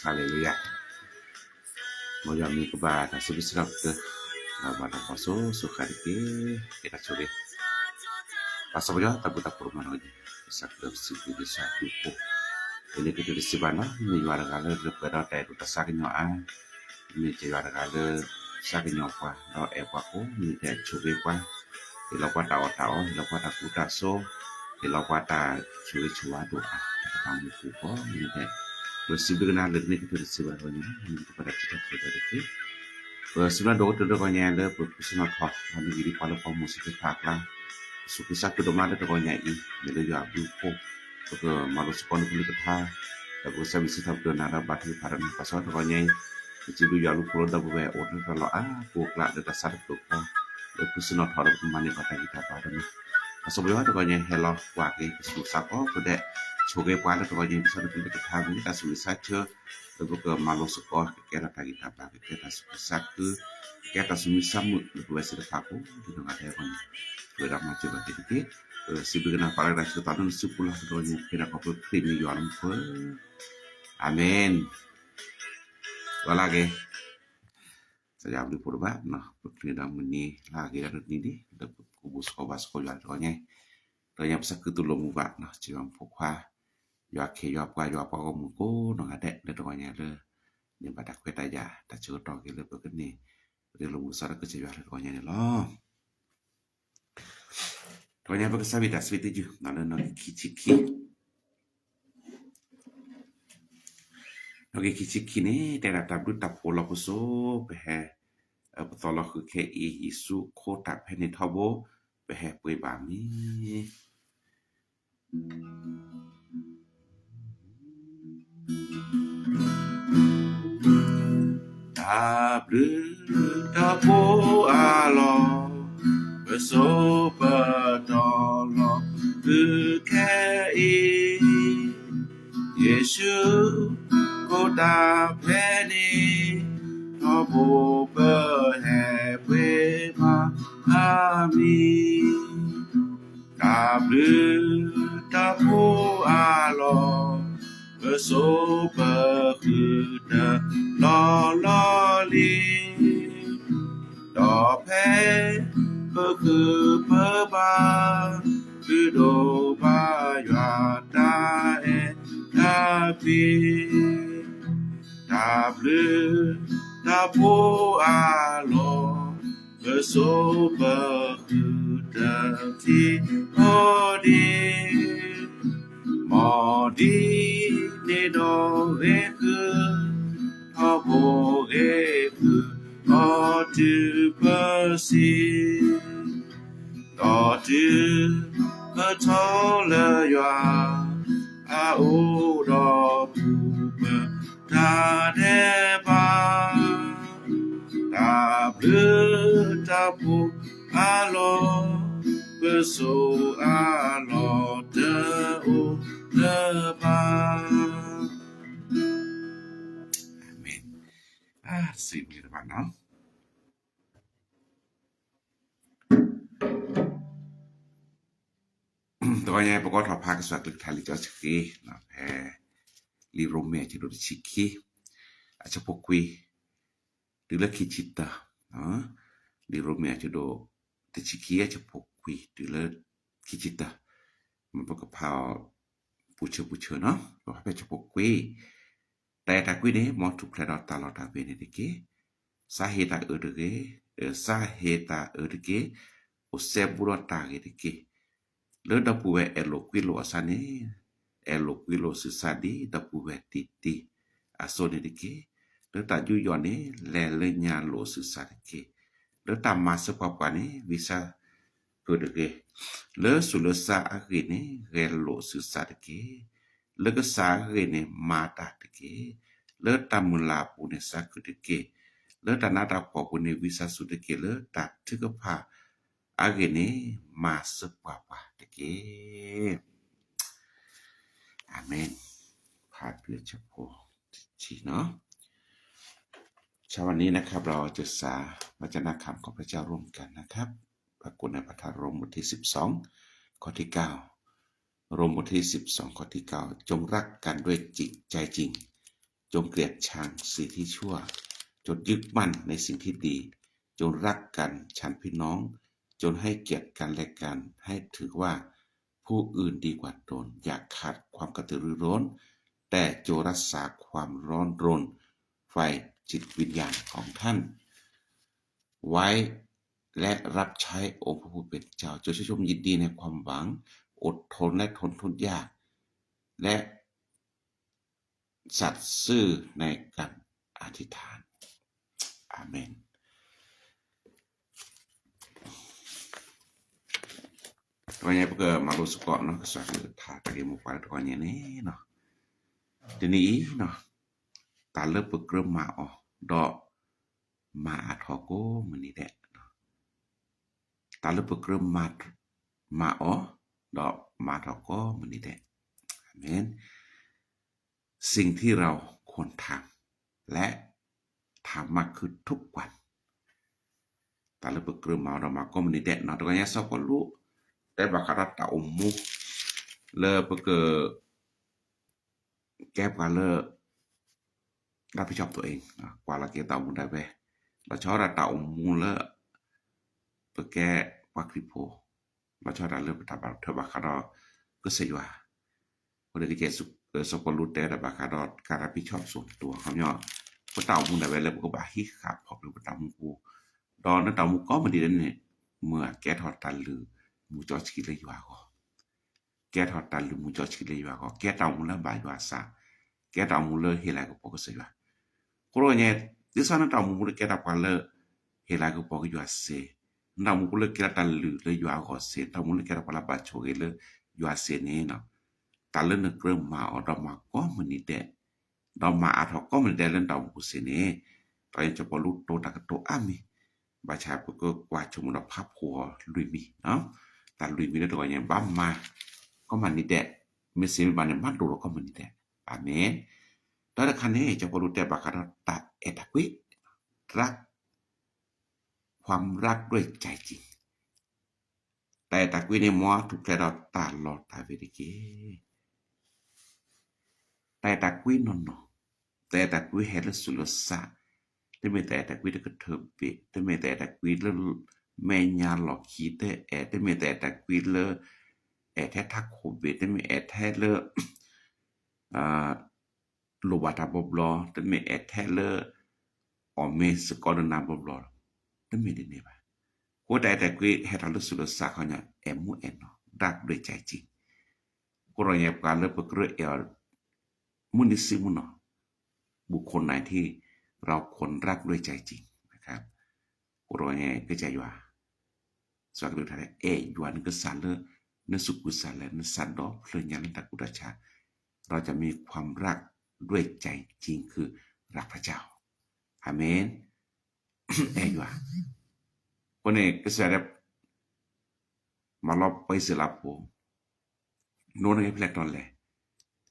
Hallelujah. မ်ယွၤမ့ၢ်ကဘၣ်တၢ်စံးဘျုးစံးထီၣ်ပတြၢၤ, ဘၣ်တၢ်ကီစိၤစိၤဃာ်တက့ၢ်, ကဲတၢ်ဆိၣ်ဂ့ၤ, ဘၣ်ဆၣ်ပယီၤတၢ်ဘျုးတၢ်ဖှိၣ်မၤနီၣ်က့ၤ, ကစၢ်ခရံာ်စံးဘျုးကစၢ်အဘျုးအဖှိၣ်, လၢခံကတၢၢ်တစံးဘၣ်နီၤ, မ့ၢ်ယွၤတဂၤလၢလၢပှဲၤဒီးတၢ်အဲၣ်ဒိးတၢ်ဆါကညီၤအါ, မ့ၢ်ယွၤတဂၤလၢ ဆါကညီၤပှၤ ဒီးအဲၣ်ပှၤကိး မ့ၢ်တဲဆိၣ်ဂ့ၤပှၤ, ဟ့ၣ်လီၤပှၤတၢ်အီၣ်တၢ်အီ, ဟ့ၣ်လီၤပှၤတၢ်ကူတၢ်စိ, ဟ့ၣ်လီၤပှၤတၢ်ဆိၣ်ဂ့ၤဆိၣ်ဝါဒိၣ်အါ တၢ်ကပာ်မူပူၤဃီ မ့ၢ်တဲ, ပစံးဘျုးကနၤလၢကန့ၢ်ကတၢၢ်တစံးဘၣ်တဂီၢ်ညါ, မ့ၢ်ကပာ်တၢ်စံးထီၣ်ပတြၢၤတက့ၢ်, ပစံးဘျုးဒိၣ်ကတၢၢ်တဂီၢ်ညါလၢပဖုစနီၣ်ထီၣ် ဒီးနဂံၢ်ဒ်ပှၤလၢပှၤမိၢ်စ့ၢ်ကီးဖးအကျါ, ပစူးကစၢ်ခရံာ်ဒိၣ်မးလၢတဂီၢ်ညါအံၤ မ့ၢ်လၢယွၤအဘျုးအဖှိၣ်, ပကမၤလိစ့ၢ်ကီးနကလုၢ်ကထါ, ဒီးပကစၢ်ဘျုးစံးထီၣ်ပတြၢၤနၤဒီးဘါထုကဖၣ်ဒီးနၤ ဘၣ်ဆၣ်တဂီၢ်ညါအံၤ, ပစံးဘျုးယွၤအဘျုးအဖှိၣ်လၢဒီပုၢ်ဝဲၢ်အိၣ်တၢ်လီၢ်အါပူၤအကျါ လၢတၢ်ဆါတဖျၢၣ်ဃီ, လၢဖုစနီၣ်ထီၣ်ဒီးပကမၤန့ၢ်ဘၣ်တၢ်ဂံၢ်တၢ်ဘါဒီးနၤ, ဘၣ်ဆၣ်ပယီၤတဂီၢ်ညါဟဲလီၤကွၢ်က့ၤ ပစူးစ့ၢ်ကီးပဒဲး, ဆိၣ်ဂ့ၤပှၤလၢတဂီၢ်ညါအံၤ ကစၢ်နကလုၢ်ကထါမ့ၢ်တၢ်ဆိၣ်ဂ့ၤဆၢဆၢ, လၢပကမၤလိစ့ၢ်ကီး ကကဲထီၣ်တၢ်ဂံၢ်တၢ်ဘါ ကကဲတၢ်သူၣ်ခုသးခု, ကကဲတၢ်သူၣ်မံသးမုာ်လၢပဝဲသ့ၣ်တဖၣ်အဃိ ဒ်နီၢ်ဂၤဒဲးအဂီၢ်န့ၣ်, ပဝဲဒၣ်မၤစၢၤဘၣ်က့ၤတက့ၢ်, ပစံးဘျုးကနၤပာ်လၢတၢ်ဆၢကတီၢ်လၢနစုပူၤလီၤ တဂီၢ်ညါ ဖဲဒၣ်ခီဖျိခရံာ်မ့ၢ်ယွၤလၢမူခိၣ်, အၤမ့ၣ်, လီၤလၢအဂ့ၤ ကစၢ်ယွၤအဘျုးအဖှိၣ်တဘၣ်, ပကနၣ်ဒီးမုၢ်နံၤလၢအဂ့ၤလၢတနံၤဒ် ဒီးပကဘိးစ့ၢ်ကီးဘါစ့ၢ်ကီးယွၤလၢတဂီၢ်ညါ, တဂီၢ်ညါပစၢ်ခရံာ်သူၣ်လီၤမူဘၣ်, ကစၢ်ယွၤမူခိၣ်ခွါ, ယွၤခ့ယွၤပှၤ ယွၤပှၤဂီၢ်မုၢ်ကိးနီၢ်ဂၤဒဲး လၢတဂီၢ်ညါလၢ န့ၢ်ဘၣ်တၢ်ခွဲးတၢ်ယာ် တၢ်ဆၢကတီၢ်က့ၤလၢပကန့ၢ် ရ့လိာ်မုာ်စၢ်ဒီးကစၢ်ယွၤလၢတဂီၢ်ညါန့ၣ်လီၤ. တဂီၢ်ညါပကစၢ်ဘၣ်တၢ်ဆၢတယုၢ် လၢနီၣ်ဂံၢ်ခံဆံခံ, နီၣ်ဂံၢ်ခံဆံခံန့ၣ် တဲဒၣ်တၢ်ဘျုးတၢ်ဖှိၣ်လီၤပစိာ် ပဟဲ, ပသီလီၤဃုာ်ခဲအံၤ ယ့ၣ်ၡူးခိတၢ်ဖဲန့ၣ်ထီဘိ ပဟဲပှ့ၤဘၣ်မံၤ တၢ်ဘျုးတၢ်ဖှိၣ်အလီၢ် ပစိာ်ပတီၤလီၤဃုာ်ခဲအံၤ, ယ့ၣ်ၡူးခိတၢ်ဖဲန့ၣ်ထီဘိ ပဟဲပှ့ၤဘၣ်မံၤ တၢ်ဘျုးတၢ်ဖှိၣ်အလီၢ် ပစိာ်ပဃုာ်တၢ်လီၤလီၤလံၤ, ဒီးဖဲပဃုာ်ပဘါ ဒုးဒိးဘၣ်ယွၤတၢ်အဲၣ်တၢ်ကွံ တၢ်ဘျုးတၢ်ဖှိၣ်အလီၢ် ပစိာ်ပဃုာ်တၢ်ထံဖိဒံ မ်ဒ်န့ၣ်ဒီးဂ့ၤဃုာ် ထီဘိဂ့ၤဃုာ် ဒီးတုၤပစံး ဒီးတုၤပထီၣ်လၢယွၤ အအိၣ်ဒီးပူၤ ပတၢ်ဒဲးဘး တၢ်ဘျုးတၢ်ဖှိၣ်အလီၢ် ပစိာ်အလီၢ်တအိၣ်လၢၤဘၣ်. အၤမ့ၣ်. စံးဘျုးတဘၣ်နီၤ. တဂီၢ်ညါ ပကအိးထီၣ်ဖးကစၢ်အကလုၢ်ကထါလံာ်စီဆှံ, ဖဲလံာ်ရိမ့ၤအဆၢဒိၣ်တဆံခံ, အဆၢဖိခွံ, တုၤလၢခံဆံတၢ, လံာ်ရိမ့ၤအဆၢဒိၣ်တဆံခံ အဆၢဖိခွံ တုၤလၢခံဆံတၢ, မ်ပကဖးအီၤ ပူၤဆၢပူၤဆၢနီၤ, ပဖးဖဲအဆၢဖိခွံ, တၢ်အဲၣ်တၢ်ကွံန့ၣ် မ်ထူၣ်ဖျဲးဒီးတၢ်လီၢ်တၢ်ဝ့ၤန့ၣ်တက့ၢ်. စါဟ့တၢ်အၢတဂ့ၤ, စါဟ့တၢ်အၢတက့ၢ်, အိၣ်စဲဘူးဒီးတၢ်ဂ့ၤတက့ၢ်. လၢဒီပုၢ်ဝဲၢ်အဲၣ်လိာ်ကွံလိာ်အီၤစ့ၢ်န့ၣ် အဲၣ်လိာ်ကွံလိာ်ဆူၣ်ဆါဒ်ဒီပုၢ်ဝဲၢ်တံၢ်တံၢ်အသိးန့ၣ်တက့ၢ်. လၢတၢ်ယူးယီၣ်န့ၣ် လဲၤလၢညါလိာ်ဆူၣ်ဆါတက့ၢ်. လၢတၢ်မၤစၢၤပှၤပှၤန့ၣ် ဝံသးစူၤတဂ့ၤ. လၢဆူၣ်လၢဆါအဂ့ၢ်န့ၣ် ဂဲၤလိာ်ဆူၣ်ဆါတက့ၢ်. လၢကစၢ်အဂ့ၢ်န့ၣ် မၤတၢ်တက့ၢ်. လၢတၢ်မုၢ်လၢ်အပူၤန့ၣ် သးခုတက့ၢ်. လၢတၢ်နးတၢ်ဖှီၣ်ပူၤန့ၣ် ဝံသးစူၤတက့ၢ်. လၢတၢ်ထုကဖၣ်အဂ့ၢ်န့ၣ် မၤစၢၤပှၤပှၤတက့ၢ်. အၤမ့ၣ်. ဖးတုၤဆၢဖိတဆံနီၤ. เช้าวันนี้นะครับ เราจะสาพระวจนะคำของพระเจ้าร่วมกันนะครับ ปรากฏในพระธรรมโรมบทที่สิบสอง ข้อที่เก้า โรมบทที่สิบสอง ข้อที่เก้า จงรักกันด้วยจิตใจจริง จงเกลียดชังสิ่งที่ชั่ว จงยึดมั่นในสิ่งที่ดี จงรักกันฉันพี่น้อง จงให้เกียรติกันและกัน ให้ถือว่าผู้อื่นดีกว่าตน อย่าขาดความกระตือรือร้น แต่จงรักษาความร้อนรนไฟจิตวิญญาณของท่านไว้ และรับใช้องค์พระผู้เป็นเจ้า จงชื่นชมยินดีในความหวัง อดทนและทนทุกข์ยาก และสัตย์ซื่อในการอธิษฐาน อาเมน. တဂီၤညါ ပကမၤလိစ့ၢ်ကီးနီၤ ကစၢ်ကလုၢ်ကထါတၢ်ဂ့ၢ်မိၢ်ပှၢ်လၢတဂီၤညါန့ၣ်နီၤ, တနံၤအံၤနီၤ, တၢ်လၢပကြၢးမၤအီၤ ဒီးမၤအါထီၣ်ကိးမုၢ်နံၤဒဲး, တၢ်လၢပကြၢးမၤအီၤ ဒီးမၤထီၣ်ကိးမုၢ်နံၤဒဲး, အၤမ့ၣ်. สิ่งที่เราควรทำ และทำมากขึ้นทุกวัน တ၁ၢ်လၢပကြၢးမၤအီၤဒီးမၤကိးမုၢ်နံၤဒဲးနီၤ, တဂီၤညါစီၤပီလူး တဲဘၣ်ဃးဒီးတၢ်အိၣ်မူ လၢပက ကဲပှၤလၢ รับผิดชอบตัวเอง ကွၢ်လီၤက့ၤတၢ်အိၣ်မူဒၣ်ဝဲ, လီၤဆီဒၣ်တၢ်အိၣ်မူလၢ ပကဲပှၤခရံာ်ဖိ, လီၤဆီဒၣ်တၢ်လၢပတၢ်ဘၣ်ထွဲဘၣ်ဃးဒီး ကစၢ်ယွၤ, အဃိန့ၣ်ကဲ စီၤပီလူးတဲဒၣ်ဘၣ်ဃးဒီး การรับผิดชอบส่วนตัว ခီပညီ ပတၢ်အိၣ်မူဒၣ်ဝဲလၢပကဘၣ်ဟံးဃာ်ဖီၣ်လၢပတၢ်မူပူၤ, ဒီးလၢတၢ်အိၣ်မူကိးမုၢ်နံၤဒဲးန့ၣ် မ့ၢ်အကဲထီၣ်တၢ်လုၢ်မုၢ်စီဆှံလၢယွၤအဂီၢ် ကဲထီၣ်တၢ်လုၢ်မုၢ်စီဆှံလၢယွၤအဂီၢ်, ကဲတၢ်အိၣ်မူလၢဘၣ်ယွၤစၢ်, ကဲတၢ်အိၣ်မူလၢဟ့ၣ်လၤကပီၤကစၢ်ယွၤ, အဃိတဂီၤညါ ဒ်သိးနတၢ်အိၣ်မူပူၤလၢကဲထီၣ်ပှၤလၢ ဟ့ၣ်လၤကပီၤကစၢ်ယွၤစ့ၢ်, နတၢ်အိၣ်မူပူၤလၢကဲထီၣ်တၢ်လုၢ်လၢယွၤအဂီၢ်စ့ၢ်, တၢ်အိၣ်မူလၢကဲထီၣ်ပှၤလၢဘၣ်ဆိၣ်ဂ့ၤလၢယွၤစ့ၢ်န့ၣ်, တၢ်လၢနကြၢးမၤအီၤဒီးမၤကိးမုၢ်နံၤဒဲး ဒီးမၤအါထီၣ်ကိးမုၢ်နံၤဒဲးလၢနတၢ်အိၣ်မူပူၤစ့ၢ်န့ၣ်, တဂီၤညါစီၤပီလူးတိၢ်တၢ်ကတိၤအါမံၤ, ဘၣ်ဆၣ်ပကကွၢ်ဆိကမိၣ်ဒီးဖးဖှိၣ်အီၤလွံၢ်မံၤ, တၢ်လွံၢ်မံၤလၢတဂီၤညါ ဘၣ်မၤကိးမုၢ်နံၤဒဲး, မ့ၢ်စ့မ့ၢ်ဘၣ်န့ၣ် ဘၣ်ဒိၣ်ထီၣ်ကိးမုၢ်နံၤဒဲး, အၤမ့ၣ်. ဒီးတခါန့ၣ် စီၤပီလူးတဲဘၣ်ဃးဒီးတၢ်အဲၣ်တၢ်ကွံ, รัก ความรักด้วยใจจริง တၢ်အဲၣ်တၢ်ကွံန့ၣ် မ်ထူၣ်ဖျဲးဒီးတၢ်လီၤတၢ်ဝ့ၤတက့ၢ်. တၢ်အဲၣ်တၢ်ကွံနီၢ်နီၢ်, တၢ်အဲၣ်တၢ်ကွံဟဲလၢဆူၣ်လၢဆါ, တမ့ၢ်တၢ်အဲၣ်တၢ်ကွံတကထၢဘ့ၣ်, တမ့ၢ်တၢ်အဲၣ်တၢ်ကွံလၢ မဲာ်ညါလီၢ်ခံတအဲၣ်, တမ့ၢ်တၢ်အဲၣ်တၢ်ကွံလၢ အဲၣ်ထဲထးခိၣ်ဘ့ၣ်, တမ့ၢ်အဲၣ်ထဲလၢ လိၣ်ဘၣ်တၢ်ဘျီဘျီ, တမ့ၢ်အဲၣ်ထဲလၢ အီၣ်မ့ၤစ့ၢ်ကီးဒီးနၤဘျီဘျီ, တမ့ၢ်ဒ်န့ၣ်ဘၣ်. အဃိတၢ်အဲၣ်တၢ်ကွံဟဲထီၣ်လၢဆူၣ်လၢဆါခီညါ အဲၣ်မူအဲၣ်နီၢ်, รักด้วยใจจริง. အဃိတဂီၤညါပှၤလၢပကြၢးအဲၣ်အီၤ မုၢ်နံၤဆံမုၢ်နီၢ်, บุคคลไหนที่ เราควรรักด้วยใจจริง အဃိတဂီၤညါ ကစၢ်ယွၤ စီၤကလုၢ်ကထါတဲ အဲၣ်ယွၤနကစၢ်လၢ နသူၣ်ကံၢ်သးလဲ, နသးဒီဖျၢၣ်ညါလၢနတၢ်ကူၣ်တၢ်ဆး, เราจะมีความรักด้วยใจจริง คือรักพระเจ้า အၤမ့ၣ်. အဲၣ်ယွၤ, အဃိန့ၣ် ကစၢ်ယွၤ မၤလီၤပှၤအံၣ်စရ့လးဖိ, နအိၣ်နဂ့ၤဖဲလဲၣ်တီလဲၣ်,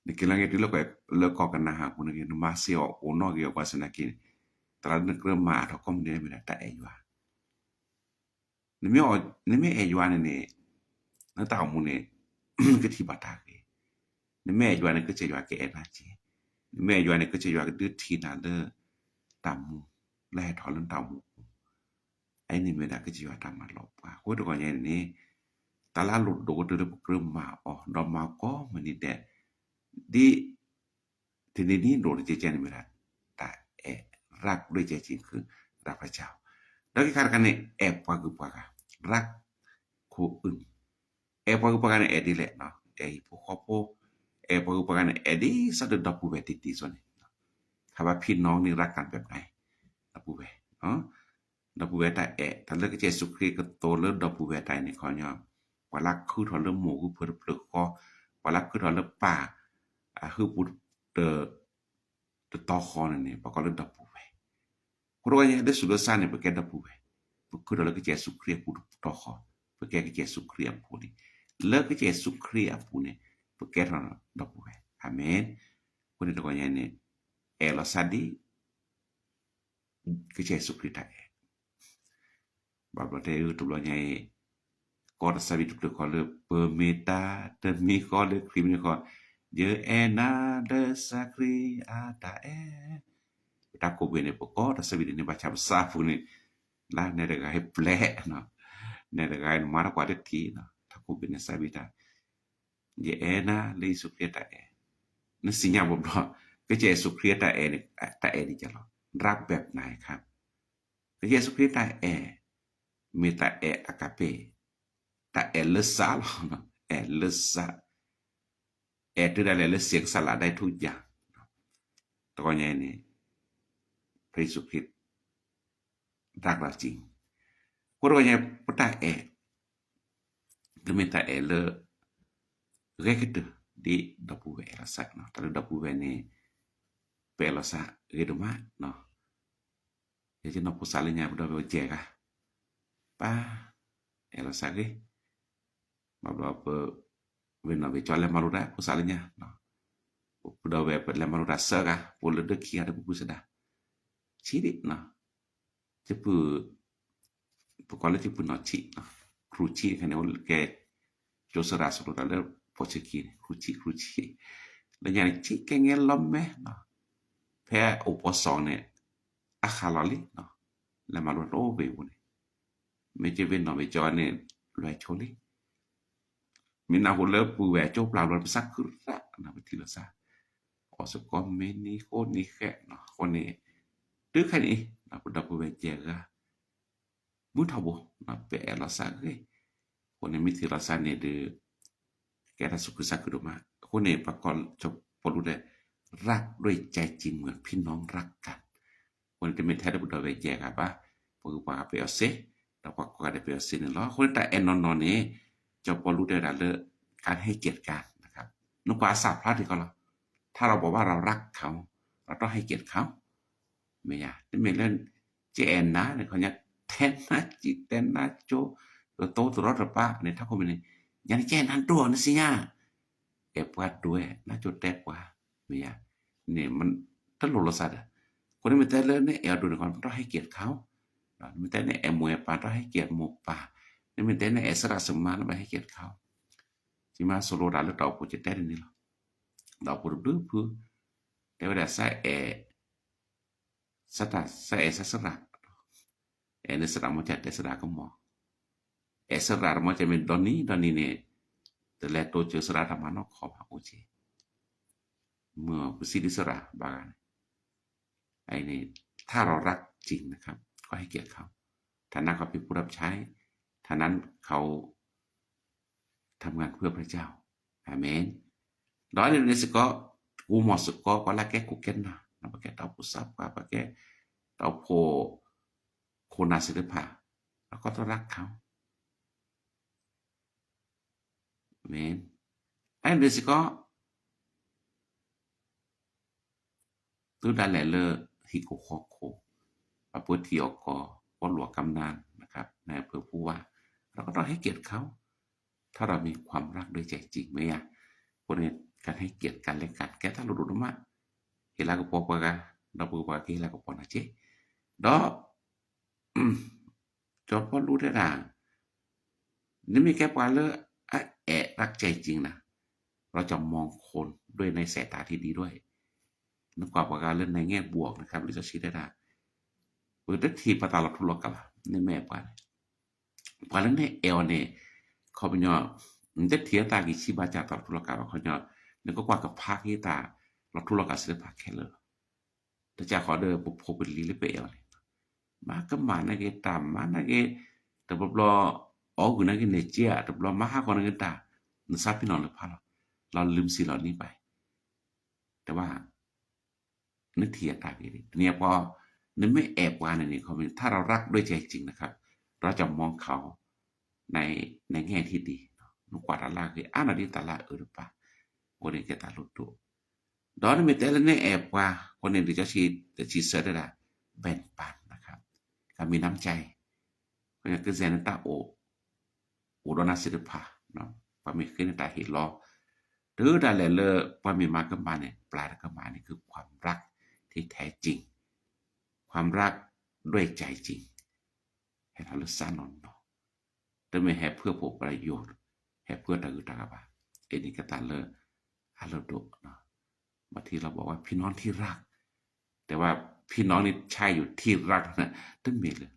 နက့ၤလီၤဂ့ၤတုၤလၢကီၢ်ကနၤဧၣ်အပူၤန့ၣ်ဂ့ၤ, နမၤစ့ၢ်အီၤအိၣ်နီၣ်ဂံၢ်အဂီၢ်စ့ၢ်နာ်က့န့ၣ်, တၢ်လၢနကြၢးမၤအါထီၣ်ကိးမုၢ်နံၤဒဲးမ့ၢ်ဒၣ်တၢ်အဲၣ်ယွၤ နမ့ၢ်အဲၣ်ယွၤန့ၣ်န့ၣ်, နတၢ်အိၣ်မူန့ၣ် ကထံၣ်ဘၣ်တၢ်ဂ့ၤ, နမ့ၢ်အဲၣ်ယွၤန့ၣ် ကစၢ်ယွၤကအဲၣ်နၤက့ၤ, နမ့ၢ်အဲၣ်ယွၤန့ၣ် ကစၢ်ယွၤကဒုးထံၣ်နၤလၢ တၢ်မူ လၢဟဲထီၣ်လၢနတၢ်အိၣ်မူအပူၤ, အအံၤန့ၣ်မ့ၢ်ဒၣ်ကစၢ်ယွၤတၢ်မၤလီၤပှၤ, အဃိတဂီၤညါန့ၣ်န့ၣ်, တၢ်လၢအလိၣ်ဒိၣ်ကတၢၢ်လၢပကြၢးမၤအီၤ ဒီးမၤကိးမုၢ်နံၤဒဲး, ဒ် တနံၤဒိၣ်တကဲကဲန့ၣ်မ့ၢ်ဒၣ် တၢ်အဲၣ် รักด้วยใจจริง คือรักพระเจ้า, ဒီးခံခါတခါန့ၣ် အဲၣ်ပှၤဂုၤပှၤဂၤ รักคนอื่น, အဲၣ်ပှၤဂုၤပှၤဂၤန့ၣ် အဲၣ်ဒ်လဲၣ်, အဲၣ်ဟံၣ်ဖိဃီဖိ, အဲၣ် အဲၣ်ပှၤဂုၤပှၤဂၤန့ၣ် အဲၣ်ဒ်သိးဒီးဒီပုၢ်ဝဲၢ်တံၢ်တံၢ်ဆိန့ၣ်, ခါဘၣ်ဖံးနီၣ်န့ၢ်ရၢၢ်ကၣ်ပၢၢ်ပၢၢ်, ဒီပုၢ်ဝဲၢ်, ဒီပုၢ်ဝဲၢ်တၢ်အဲၣ် တၢ်လၢကစၢ်ယ့ၣ်ၡူးခရံာ်ကသိးလၢဒီပုၢ်ဝဲၢ်တၢ်အံၤန့ၣ်ခီညီ, ပှၤလၢခုထီၣ်လၢမိၢ်ဂုၢ်ဖၢတဖျၢၣ်ဃီ, ပှၤလၢခုထီၣ်လၢပၢ်အဟုပူၤ တတီၤဃီန့ၣ်န့ၣ် ပှၤကိးလၢဒီပုၢ်ဝဲၢ်. အဃိတဂီၢ်ညါ လၢသူၣ်လၢသးန့ၣ် ပကဲဒီပုၢ်ဝဲၢ်, ပခုထီၣ်လၢကစၢ်ယ့ၣ်ၡူးခရံာ်အပူၤတတီၤဃီ, ပကဲကစၢ်ယ့ၣ်ၡူးခရံာ်အဖိလံ. လၢကစၢ်ယ့ၣ်ၡူးခရံာ်အပူၤန့ၣ် ပကဲထီၣ်ဒီပုၢ်ဝဲၢ်. အၤမ့ၣ်. အဃိန့ၣ်တဂီၢ်ညါန့ၣ် အဲၣ်လီၤသးဒ် ကစၢ်ယ့ၣ်ၡူးခရံာ်တၢ်အဲၣ် ဘၣ်ဘျီတဲအၢတဘျီညါအံၤ, ကီၢ်တၢ်သးဝံၣ်တဖျၢၣ်ဃီလၢ ပမ့ၢ်တၢ်တမံၤဃီလၢခရံာ်မံၤဃီ, ယအဲၣ်နၤလၢကစၢ်ခရံာ်အတၢ်အဲၣ်. ပတၢ်ကိးဘ့ၣ်န့ၣ် ပကီၢ်တၢ်သးဝံၣ်န့ၣ် ဘၣ်ဆၣ်ပသးပူၤန့ၣ် လၢနဲတဂၤဟဲပျဲ, နဲတဂၤဟဲမၤတၢ်ကွၢ်တထံၣ်, တၢ်ကိးဘ့ၣ်န့ၣ်သးဝံၣ်တၢ် ယအဲၣ်နၤလၢယ့ၣ်ၡူးခရံာ်တၢ်အဲၣ်. နသ့ၣ်ညါဘၣ်ဘျီ, ကစၢ်ယ့ၣ်ၡူးခရံာ်တၢ်အဲၣ်န့ၣ် တၢ်အဲၣ်ဒ်လဲၣ်, ရၢ်ဘဲၣ်ပနၢ်ခါ, ကစၢ်ယ့ၣ်ၡူးခရံာ်တၢ်အဲၣ် မ့ၢ်တၢ်အဲၣ်အကပ့ၤ, တၢ်အဲၣ်လၢသးလီၤ, အဲၣ်လၢသး, အဲၣ်တုၤဒၣ်လဲာ်လၢစ့ကစၢ်လၢဒၣ်ထူၣ်ယၤ, တဂီၢ်ညါအံၤန့ၣ် ဖဲယ့ၣ်ၡူးခရံာ် တၢ်ကလီၤစံၣ်, အဃိတဂီၢ်ညါ ပတၢ်အဲၣ် ကမ့ၢ်တၢ်အဲၣ်လၢ ဂဲၤကတၢၢ်ဒ်ဒီပုၢ်ဝဲၢ်အဲၣ်လီၤသး, တၢ်လၢဒီပုၢ်ဝဲၢ်န့ၣ် ပအဲၣ်လီၤသးဂ့ၤဒိၣ်မး, ယဲယနီၢ်ဖိသၣ်လၢညါ ပဒီပုၢ်ဝဲၢ်ယဲၢ်ဂၤ, ပၢ် အဲၣ်လီၤသးဂ့ၤ, ဘၣ်ဘျီပ ဝ့ၢ်နီၢ်ဝ့ၢ်ကၠီလဲၤမၤလိတၢ် ဖိသၣ်လၢညါ, ပဒီပုၢ်ဝဲၢ်ပလဲၤမၤလိတၢ်သၢဂၤ ပအိၣ်လၢဒၢခံဂၤဒီးပပုၢ်သဒါ, ဆံးဒံး, ပ ပကွၢ်လၢကပုၢ်နီၢ်ဆံး, ခရူၣ်ဆံးတခါန့ၣ် အိၣ်ကဲ ကၠိသရၣ်ဆိလိာ်သးလၢ ပိာ်ဆၢခံန့ၣ် ခရူၣ်ဆံး ခရူၣ်ဆံး, လၢညါန့ၣ် ဆံးကဲငဲလီၤမဲာ်, ဖဲအိၣ်ပီစီၣ်န့ၣ် အဃၣ်လီၤလံ, လဲၤမၤလိတၢ်အိၣ်ဝ့ၢ်ပူၤန့ၣ်, မ့ၢ်က့ၤဝ့ၢ်နီၢ်ဝ့ၢ်ကၠီန့ၣ် လွဲၤဆိလံ မ့ၢ်နၢ်ဟူလၢပုၢ်ဝဲၢ်ကၠိပျၢ်ဘျီ ပသးခုရၣ် ပထံၣ်လိာ်သး, အီၣ်စ့ၢ်ကီးမ့ၢ်နံၤဃိနံၤဃဲး, အဃိန့ၣ် တုၤခဲအံၤ ပဒီပုၢ်ဝဲၢ်ယဲၢ်ဂၤ မုၢ်ထီဘိ ပအဲၣ်လီၤသးဂ့ၤ, အဃိန့ၣ် မ့ၢ်ထံၣ်လီၤသးန့ၣ်ဒီး ကဲတၢ်သူၣ်ခုသးခုဒိၣ်မး, အဃိန့ၣ် ပှၤကိးစီၤပီလူးတဲ รักด้วยใจจริงเหมือนพี่น้องรักกัน, အဃိန့ၣ် တမ့ၢ်ထဲလၢပဒီပုၢ်ဝဲၢ်ယဲၢ်ဂၤဘၣ်, ပှၤဂုၤပှၤဂၤပအဲၣ်အီၤသ့, ဒီးပှၤကိးဂၤဒဲးပအဲၣ်အီၤသ့န့ၣ်လီၤ. အဃိန့ၣ် တၢ်အဲၣ်နီၢ်နီၢ်န့ၣ် စီၤပီလူးတဲဝဲဒၣ်လၢ การให้เกียรติกัน နကွၢ်အစၢ်ဖျါထံၣ်ကီးလီၤ, ถ้าเราบอกว่าเรารักเขา เราต้องให้เกียรติเขา မ့ၢ်ယါ, တမ့ၢ်လၢ ကအဲၣ်နၤန့ၣ် ခီညါ တဲနါစံး တဲနါကၠိ တတိတရီတပါန့ၣ် ထီခိၣ်မ့ၢ်န့ၣ် ယၤန့ၣ် ကအဲၣ်နၤဒိၣ် နသ့ၣ်ညါ, အဲၣ်ပှၤဒိၣ်ဝဲ နါကၠိတဲပှၤ, မ့ၢ်ယါ, န့ၣ် တလိၣ်လိာ်သးဒီး, အဃိန့ၣ်မ့ၢ်တဲလၢနအဲၣ်အီၤဒိၣ်န့ၣ် နတော့ဟဲက့ၤတခါ, နမ့ၢ်တဲနအဲၣ်မိၢ်အဲၣ်ပၢ် တော့ဟဲက့ၤမိၢ်ပၢ်, နမ့ၢ်တဲနအဲၣ်သရၣ်သမါ နဘၣ်ဟဲက့ၤတခါ, ယမၤဆိလိတၢ်လၢတၢ်အိၣ်ဖှိၣ်ကတဲတန့ၣ်လီၤ, တၢ်အိၣ်ဖှိၣ်တဘျုးဖု, တဲဝဲဒၣ်သးအဲၣ် သးအဲၣ်သးသရၣ်, အဲၣ်န့ၣ်သရၣ်မ့ၢ်ကတဲသရၣ်ကမီၤ, အဲၣ်သရၣ်တမ့ၢ်ကမ့ၢ်ဒီနံၤဒီနံၤန့ၣ်, တလဲၤတိစၢၤသရၣ်တၢ်မၤနီၢ်ခီဘၣ်အိၣ်က့, မ့ၢ်ပစံးဒ်သရၣ်ဘၣ်ဂၤန့ၣ်, အန့ၣ် ถ้าเรารักจริงนะครับ ก็ให้เกียรติเขา ฐานะเขาเป็นผู้รับใช้ ฐานะเขา ทำงานเพื่อพระเจ้า อาเมน, ဒီးန့ၣ်စ့ၢ်ကီး ကိးမီၤစ့ၢ်ကီး ပှၤလၢကဲခိၣ်ကဲနၢ်, ပကဲတၢ်အိၣ်ဖှိၣ်သးပှၢ် ပကဲတၢ်အိၣ်ဖှိၣ်ခိၣ်နၢ်သ့ၣ်တဖၣ်, အကီတရၢ်ခါ, အၤမ့ၣ်, အန့ၣ်စ့ၢ်ကီး သုဒၣ်လဲာ်လၢဟံၣ်ခိၣ်ဃီခိၣ်, အပၢထံအီၣ်ကီၢ် ပီလူၤအကမနၣ် นะครับ ในอำเภอผู้ว่า เราก็ต้องให้เกียรติเขา ถ้าเรามีความรักด้วยใจจริง မ့ၢ်ဧါ, အဃိန့ၣ် การให้เกียรติกันและกัน ကဲတၢ်လိၣ်ဒိၣ်ဒိၣ်မး, ဟ့ၣ်လၤကပီၤပှၤဂၤ ဒီးပှၤဂၤကဟ့ၣ်လၤကပီၤနၤက့, ဒီး စီၤပီလူးတဲဒၣ် နမ့ၢ်ကဲပှၤလၢအအဲၣ် รักใจจริง นะ เราจะมองคนด้วยในสายตาที่ดีด้วย နကွၢ်ပှၤဂၤလၢ ในแง่บวก นะครับ လံာ်စီဆှံတဲဒၣ် ပတထံၣ်ပှၤတၢ်လီၤထူလီၤကၢ်ဘၣ်, နမ့ၢ်အဲၣ်ပှၤန့ၣ်, ပှၤလၢနအဲၣ်အီၤန့ၣ် ခီပညီ နတထံၣ်အတၢ်ဂံၢ်ဆံးဘါစၢ်တၢ်လီၤထူလီၤကၢ်ဘၣ် ခီပညီ နကကွၢ်ကဖးက့ၤတၢ်လီၤထူလီၤကၢ်သ့ၣ်တဖၣ်ခဲလၢာ်လီၤ. တၢ်စၢ်ဃီဒီးပဖိပလံၤလၢပအဲၣ်အီၤန့ၣ်, မၤကမၣ်နာ်က့ၤ တၢ်မၤနာ်က့ၤ, တဘျီဘျီ အီၣ်ဂုာ်နာ်က့ၤန့ၣ်က့ဧါ, တဘျီမၤဟးဂီၤနာ်က့ၤတၢ်, နသးပ့ၤနီၣ်လၢဖးလီၤ, เราลืมสิ่งเหล่านี้ไป แต่ว่า နထံၣ်အတၢ်ဂ့ၤန့ၣ် တနံၤအံၤပှၤ နမ့ၢ်အဲၣ်ပှၤန့ၣ်န့ၣ် ခီမ့ၢ် ถ้าเรารักด้วยใจจริงนะครับ เราจะมองเขา ใน ในแง่ที่ดี နကွၢ်တၢ်လၢအဂ့ၤ အါန့ၢ်ဒ်တၢ်လၢအအၢတပၤ အဃိန့ၣ်ကဲတၢ်လိၣ်ဒိၣ် ဒီးနမ့ၢ်တဲလၢနအဲၣ်ပှၤ အဃိန့ၣ် လံာ်စီဆှံတဆံးဆၢတဲဒၣ် แบ่งปันนะครับ ကမ့ၢ်နမ့ၢ်ကဲ ကစဲၢ်နတၢ်အိၣ် အိၣ်ဒီးနၤသ့ၣ်တဖၣ် ပှၤမ့ၢ်ဃ့နတၢ်ဟ့ၣ်လီၤ တုၤဒၣ်လဲာ်လၢ ပှၤမ့ၢ်မၤကမၣ်န့ၣ် ပျၢ်တကမၣ်န့ၣ် คือความรักที่แท้จริง ความรักด้วยใจจริง ဟဲထီၣ်လၢစၢ်နီၢ်နီၢ် တမ့ၢ်ဟဲเพื่อผลประโยชน์ ဟဲเพื่อတၢ်ဂုၤတၢ်ဂၤဘၣ် အန့ၣ်ကဲတၢ်လၢ အလိၣ်ဒိၣ် บางทีเราบอกว่าพี่น้องที่รัก แต่ว่าพี่น้องนี่ใช่อยู่ที่รักนะ တမ့ၢ်လၢ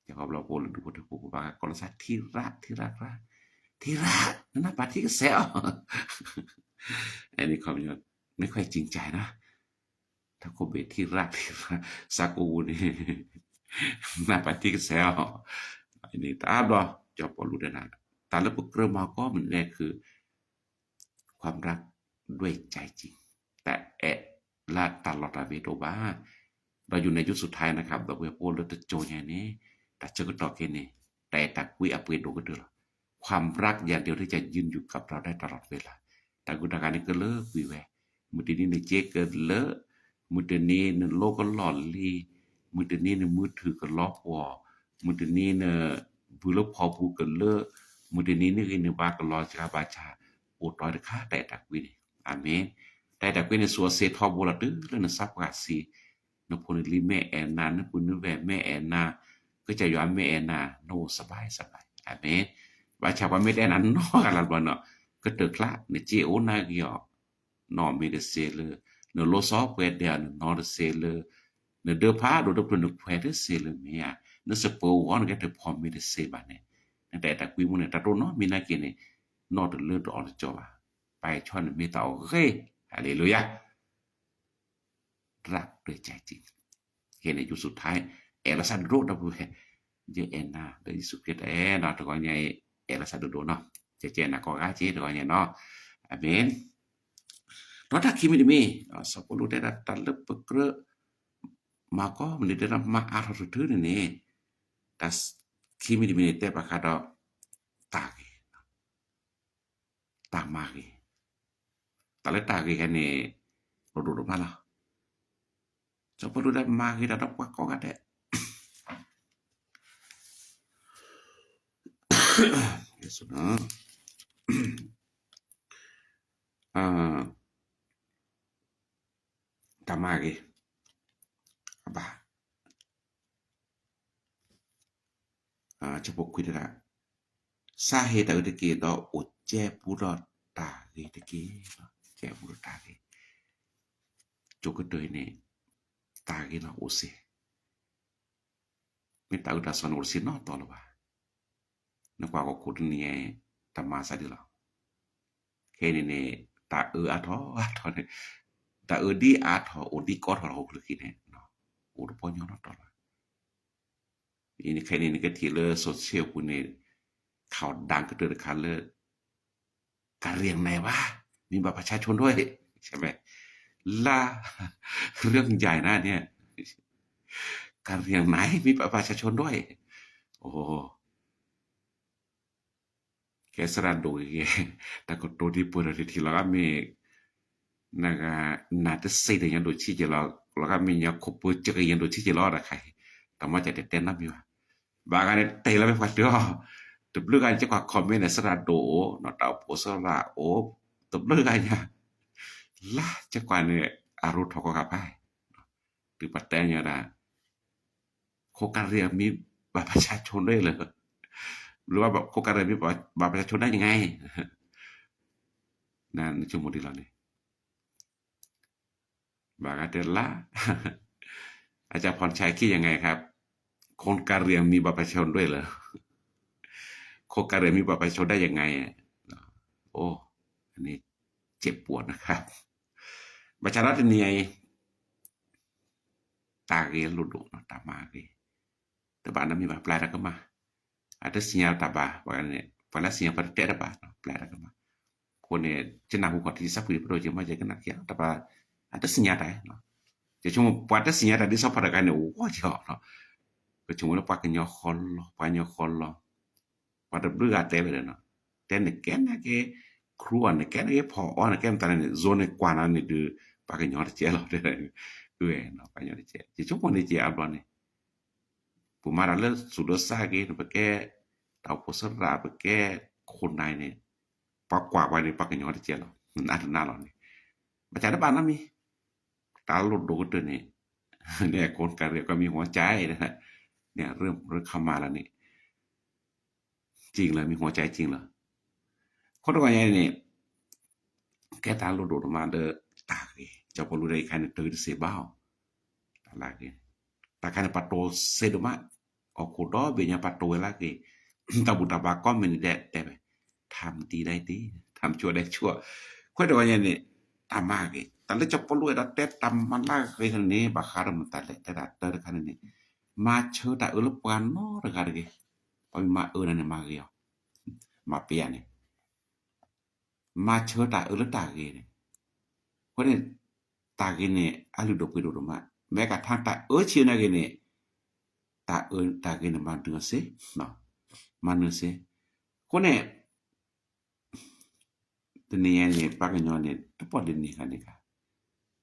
ကီၢ်ဘျီဖိလၢဒူဖိထၢဖိဘၣ်ကီၢ်လၢစၢ် ที่รัก ที่รัก ที่รัก နနၢ်ပာ်ထံကစဲးအီၤ อันนี้เขาไม่ค่อยจริงใจนะ ถ้าเขาเบสที่รัก ที่รัก สากลนี่ နနၢ်ပာ်ထံကစဲးအီၤ န့ၣ်တၢ်ဘျီ ကီၢ်ပီလူးတဲနၤ တၢ်လၢပကြၢးမၤကီမနုၤလဲၣ် คือ ความรักด้วยใจจริง တၢ်အဲၣ်လၢတၢ်လီၤတၢ်ဝ့ၤတအိၣ်ဘၣ် ဒီးယူၤန့ၣ် ยุคสุดท้ายนะครับ ဒီပုၢ်ဝဲၢ်ဖိလၢတကၠိညါန့ၣ် တၢ်ဆၢကတီၢ်က့ၤန့ၣ် တၢ်အဲၣ်တၢ်ကွံအပှ့ၤဒိၣ်ကတၢၢ်လီၤ ความรักอย่างเดียวที่จะยืนอยู่กับเราได้ตลอดเวลา တၢ်ဂုၤတၢ်ဂၤန့ၣ်ကလၢာ်ကွံာ်ဝဲ မုၢ်တနံၤနစ့ကလၢာ် မုၢ်တနံၤနလိကလီၢ်လံၤ မုၢ်တနံၤနမုၢ်ထုၣ်ကလီပှီၢ် မုၢ်တနံၤန ဘုလၢဖီပူၤကလၢာ် မုၢ်တနံၤနဂ့ၤနဘါကလီၤစှၤဘၣ်ဆၣ် အိၣ်တီၢ်တခါတၢ်အဲၣ်တၢ်ကွံန့ၣ် အၤမ့ၣ် တၢ်အဲၣ်တၢ်ကွံန့ၣ် စိၤအစ့ထီဘိလီၤတုၤလၢနဆါပှၢ်ဆံး နဖိနလံၤမ့ၢ်အဲၣ်နၤ နပုၢ်နဝဲၢ်မ့ၢ်အဲၣ်နၤ ကစၢ်ယွၤမ့ၢ်အဲၣ်နၤ နအိၣ်စဘၣ်စဘၣ် အၤမ့ၣ် ဘၣ်ဆၣ်ပှၤမ့ၢ်တအဲၣ်နၤနီတဂၤလၢၤဘၣ်နီၤ ကတၢၢ်ချါ နစ့အိၣ်နၤဂ့ၤအီၤ နီၢ်မ့ၢ်တစ့လၢ နလိစီပှဲၤဒဲးအီၤ နနီတစ့လၢ နဒၢဖးဒိၣ်တဖျၢၣ်နခွဲးတစ့လၢမ့ၢ်ဧါ နစပၢၤအူအီၤ နကဲတဖီမ့ၢ်တစ့ဘၣ်န့ၣ် နတၢ်အဲၣ်တၢ်ကွံမူန့ၣ် တၢ်တိၢ်နီၣ်မ့ၢ်နာ်က့ၤန့ၣ် နီၣ်တလၢတအီၣ်တကီဘၣ် ပာ်အံၤဆီန့ၣ်မ့ၢ်တၢ်အီၣ်ဂ့ၤ ဟါလ့လူယၤ รักด้วยใจจริง ခဲအံၤန့ၣ် ယူၤစူးထါ အဲၣ်လီၤစၢ်ဒိၣ်ဒိၣ်ဒီပုၢ်ဝဲၢ် ယအဲၣ်နၤ လၢယ့ၣ်ၡူးခရံာ်တအဲၣ်နီၤ တဂီၤညါအံၤ အဲၣ်လီၤစၢ်ဒိၣ်ဒိၣ်နီၤ ကဲကဲနၤကိးဂၤက့ၤ တဂီၤညါနီၤ အၤမ့ၣ် ဒီးတၢ်ခံမံၤတမံၤ စီၤပီလူးတဲဒၣ်တၢ်လၢပကြၢး မၤကီမနုၤတဲဒၣ်မၤအါထီၣ်တထူန့ၣ်န့ၣ် တၢ်ခံမံၤတမံၤန့ၣ် တဲဘၣ်ဃးဒီး တၢ်ဂ့ၤ တၢ်မၤဂ့ၤ, တၢ်လၢတၢ်ဂ့ၤခဲန့ၣ် လိၣ်ဒိၣ်ဒိၣ်မးလီၤ. စီၤပီလူးဒၣ်မၤဂ့ၤတၢ်ဒီးပှၤကိးဂၤဒဲး, တၢ်မၤဂ့ၤ, အဘၣ် ဆၢဖိခွံတဒၣ်, စးဟ့တၢ်အုးတက့ၢ် ဒီးအိၣ်ကဲပူဒီးတၢ်ဂ့ၤတက့ၢ်, ကဲပူဒီးတၢ်ဂ့ၤ, ကၠိကတၢၢ်အံၤန့ၣ် တၢ်ဂ့ၤလီၤအိၣ်စ့ၢ်, မ့ၢ်တၢ်အုးတၢ်သီန့ၣ်အိၣ်တဆံနီတတီၤလၢၤဘၣ်, နကွၢ်ကီၢ်ခိၣ်တနံၤအံၤ တၢ်မၤစၢ်ဒ်လီၤ. ခဲအံၤန့ၣ်န့ၣ် တၢ်အုးအါထီၣ်အါထီၣ်န့ၣ်, တၢ်အုးဒ်အါထီၣ်အိၣ်ဒ်ကီထီၣ်လီၤဟီၣ်ခိၣ်ချၢခံန့ၣ်, အိၣ်တပီညီနီတတီၤလီၤ. အံၤန့ၣ်ခဲအံၤန့ၣ် နကထံၣ်လၢ social ပူၤန့ၣ် ข่าวดังကတၢၢ်တခါလၢ การเรียงไหนวะ มีบัตรประชาชนด้วย ใช่ไหม ล่า เรื่องใหญ่นะเนี่ย การเรียงไหน มีบัตรประชาชนด้วย အိ ကဲစရၣ်ဒိၣ်ဂ့ၤဂ့ၤ, တၢ်ကတိၤဒ်ပှဲၤဒီးတထံၣ်လီၤဂာ်မ့ၢ် နဂၤ နၤတစ့ၢ်တညါဒိၣ်ဆံးက့ၤလီၤ, လီၤဂာ်မ့ၢ်ညါခိၣ်ပၢကၢက့ၤညါဒိၣ်ဆံးက့ၤလီၤ တၢ်ခါအံၤ, တၢ်မၤစၢ်တဲတဲနီတမံၤဘၣ်. ဘၣ်ဂၤန့ၣ် တဲလီၤဝဲပှၤတၢၢ်အီၤ, တဘျုးဂၤန့ၣ် ကကွၢ် comment န့ၣ် စရၣ်ဒိၣ်အိၣ်, တၢ်အိၣ်ဖှိၣ်စရၣ်အိၣ်, တဘျုးဂၤညါ, လၢကကွၢ်န့ၣ် အရိထီၣ်ကီၢ်ဂၤဖး တုၤပတဲညါဒၣ် โครงการเรียงมีบัตรประชาชนด้วยเหรอ หรือว่าแบบโครงการเรียงมีบัตรประชาชนได้ยังไง နဆိကမိၣ်ဒ်လဲၣ်န့ၣ် ဘၣ်ဂၤတဲလၢ อาจารย์พรชัยคิดยังไงครับ โครงการเรียงมีบัตรประชาชนด้วยเหรอ โครงการเรียงมีบัตรประชาชนได้ยังไง โอ้ อันนี้เจ็บปวดนะครับ ဘၣ်ဆၣ်ဒီးတနံၤအံၤ တၢ်ဂ့ၤလိၣ်ဒိၣ်နီၤ တၢ်မၤဂ့ၤ, တဘၣ်နီတမံၤဘၣ် ပျၢ်တၢ်ကမၣ်, အတသ့ၣ်ညါတၢ်ဘၣ်, ပှၤလၢသ့ၣ်ညါပှၤတတဲတၢ်ဘၣ်, ပျၢ်တၢ်ကမၣ်, ခိၣ် အဃိန့ၣ် ကနၢ်ဟူခီၣ်ထံးစၢ်ဖှံဖိဒိၣ်က့ၤမ့ၢ်ကနၣ်က့ၤ တပှၤ အတသ့ၣ်ညါတၢ်, ကဆိကမိၣ်ပှၤတသ့ၣ်ညါတၢ်ဒ်စီၤဖီတဂၤန့ၣ် အိၣ်ဝဲက့ၤအီၤ, ကဆိကမိၣ်လၢပှၤကညီဃီလီၤ ပှၤကညီဃီလီၤ, ပှၤတဘျုးဂၤတဲဝဲဒၣ်နီၤ, တဲနကဲနာ်က့ၤ ခရူအီၤ နကဲနာ်က့ၤ ဖီအီၤ နကဲမတၤလဲၣ်န့ၣ် ယိၤန့ၣ်ကွၢ်နၤန့ၣ်ဒုး ပှၤကညီတကဲလီၤ, ပှၤကညီတကဲ, ယဆိကမိၣ်န့ၣ်က့ၤအဘျီန့ၣ် ပမၤတၢ်လၢသူၣ်လၢသးဂ့ၤန့ၣ် ပကဲ တၢ်အိၣ်ဖှိၣ်သရၣ် ပကဲခိၣ်နၢ်န့ၣ် ပှၤကွၢ်ပှၤန့ၣ် ပှၤကညီတကဲလီၤ, နးတနးလီၤန့ၣ်, ဘၣ်ဆၣ်တဘၣ်နီတမံၤ, တၢ်လိၣ်ဒိၣ်ကတၢၢ်န့ၣ် န့ၣ် အကိးကၤရံၣ် ကမံၤဟီကၠဲ န့ၣ် ရခမၤလီၤန့ၣ် ကၠ့လၢ မံၤဟီကၠဲကၠ့လၢ ခိၣ်တဂီၤညါန့ၣ် ကဲတၢ်လိၣ်ဒိၣ်ဒိၣ်မးလၢတၢ်ဂ့ၤ, ကၠီဖီလူတၢ်အံၤခါန့ၣ် တုၤတစ့ၢ်ဘၣ်အီၤ, တၢ်လၢအဂ့ၤ, တၢ်ခါန့ၣ် ပှၤတိစ့ဒိၣ်မး, ဟီၣ်ခိၣ်ဒီဘ့ၣ်ညါပှၤတိဝဲလၢအဂ့ၤ, တၢ်ဘူၣ်တၢ်ဘါကိးမုၢ်နံၤဒဲးတဲဝဲ, ထါမတံဒဲးတ့, ထါမဆိဒဲးဆိ, ခိၣ်တဂီၤညါန့ၣ် တၢ်မၤဂ့ၤ, တၢ်လၢကၠီဖီလူဝဲဒၣ်တဲတၢ်မၤလၢအဂ့ၤန့ၣ် ဘၣ်ဃးဒီးမတၤလဲၣ် တဲဒၣ်တၢ်တခါန့ၣ်န့ၣ်, မၤဆၢတၢ်အၢလၢပှၤနီတဂၤတဂ့ၤ, ပှၤမ့ၢ်မၤအၢနၤန့ၣ် မၤဂ့ၤအီၤ, မၤပယၤန့ၣ် မၤဆၢတၢ်အၢလၢတၢ်ဂ့ၤန့ၣ်, အဃိန့ၣ် တၢ်ဂ့ၤန့ၣ် အလုၢ်ဒိၣ်ပှ့ၤဒိၣ်ဒိၣ်မး, မ့ၢ်ကထါတၢ်အၢဆံးနာ်ဂ့ၤန့ၣ်, တၢ်အၢတၢ်ဂ့ၤန့ၣ် မၤနၢၤစ့, မၤနၢၤစ့, အဃိန့ၣ် တနံၤညါန့ၣ် ပှၤကညီန့ၣ် တပီၢ်ဒ်န့ၣ်ဂၤန့ၣ်ဂၤ,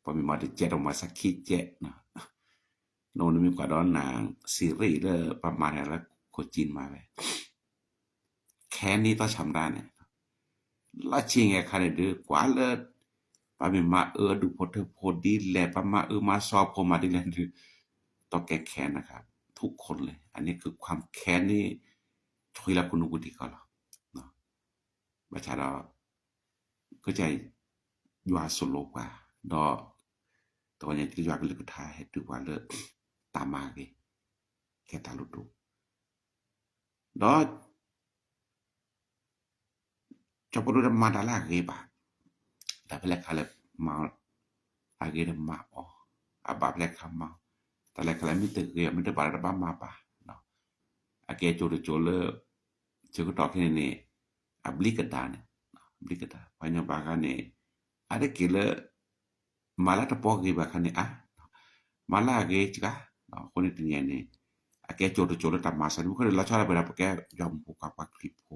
ပှၤမ့ၢ်မၤတကဲး တမၤစၢ်ခံကဲး, နအိၣ်နမ့ၢ်ကွၢ်ဒီးနၤ စံးရ့ၣ်လၢပှၤမၤတၢ်လၢ ခိၣ်ကၠံမၤဝဲ ခဲန့ၣ်သီၣ်ဆၣ်မတၤန့ၣ်, လီၢ်ဆံးငဲၤခါန့ၣ်ဒုး ကွၢ်လၢ ပှၤမ့ၢ်မၤအၢအဒူၣ်ဖိထၢဖိဒ်လဲၣ်, ပှၤမၤအၢမၤစီဖိမၤဒ်လဲၣ်ဒုး, တကဲခဲန့ၣ်ခါ, ထူၣ်ခိၣ်လဲၣ်, အန့ၣ်ကခွါခဲန့ၣ် ထွံလၢခိၣ်နူာ်ပူၤတံၢ်ကီလီၤ. ဘၣ်ဆၣ်ဒီး ကစၢ်ယွၤဆိၣ်လိပှၤ, ဒီး တဂီၤညါယွၤကလုၢ်ကထါဟဲတုၤပှၤလၢ တၢ်မၤဂ့ၤ, ကဲတၢ်လိၣ်ဒိၣ် ဒီး ကၠီဖီလူတမၤတၢ်လၢအဂ့ၤဘၣ်, တၢ်ဖဲလဲၣ်ခါလဲၣ်မၤအီၤ, အဂ့ၤဒီးမၤအီၤ, အဘၣ်ဖဲလဲၣ်ခါမၤအီၤ, တၢ်လဲၣ်ခါလဲၣ်မ့ၢ်တဂ့ၤအီၤ မ့ၢ်တဘၣ်ဒီးတဘၣ်မၤဘၣ်, အကဲကၠိတကၠိလၢ ဆၢကတီၢ်ခဲအံၤန့ၣ် အဘျံးကဒါန့ၣ်, အဘျံးကဒါ ပှၤကညီဘၣ်ဂၤန့ၣ် အါတက့ၢ်လၢ မၤလၢတပီၢ်ဂ့ၤဘၣ်ခါန့ၣ်အါ, မၤလၢအဂ့ၤစှၤ, အဃိန့ၣ်တနံၤညါန့ၣ် အကဲကၠိတကၠိလၢတၢ်မၤစၢၤန့ၣ် မ့ၢ်ခိၣ်န့ၣ် လီၤဆီဒၣ်တၢ်ဝဲဒၣ် ပကဲယွၤမုၣ်ဖိခွါပှၤခရံာ်ဖိ,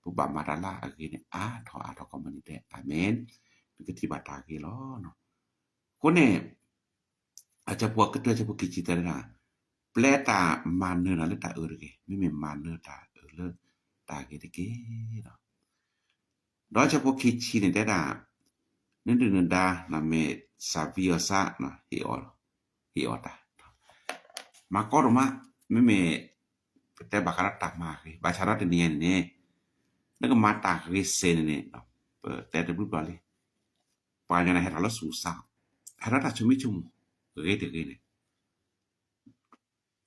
ပဘၣ်မၤတၢ်လၢအဂ့ၤန့ၣ် အါထီၣ်အါထီၣ်ကိးမုၢ်နံၤဒဲး, အၤမ့ၣ်, ပကထံၣ်ဘၣ်တၢ်ဂ့ၤလီၤ. အဃိန့ၣ် အဆၢဖိကတၢၢ် ဆၢဖိခံဆံတဲဒၣ်, ပျဲတၢ်မၤနၢၤနၤလၢတၢ်အၢတဂ့ၤ, မ့မ့ၢ်မၤနၢၤတၢ်အၢလၢတၢ်ဂ့ၤတက့ၢ်. ဒီးဆၢဖိခံဆံန့ၣ်တဲဒၣ်, နဒုၣ်နဒါ နမ့ၢ်စၢ်ဝံအီၤစၢ်, ဟ့ၣ်အီၤတၢ်, မၤကီဒိၣ်မး, မ့မ့ၢ် ပတဲဘၣ်ဃးဒီးတၢ်မၤဂ့ၤ, ဘၣ်ဆၣ်ဒီးတနံၤညါန့ၣ်န့ၣ် နကမၤတၢ်ဂ့ၤစ့ၢ်န့ၣ်န့ၣ် ပတဲတဘျုးဘျီလံ ပှၤကညီန့ၣ်ဟဲထီၣ်လၢသူၣ်စၢ်, ဟဲထီၣ်တၢ်ဆိမိၣ်ဆိကမိၣ် ဂ့ၤတဂ့ၤန့ၣ်,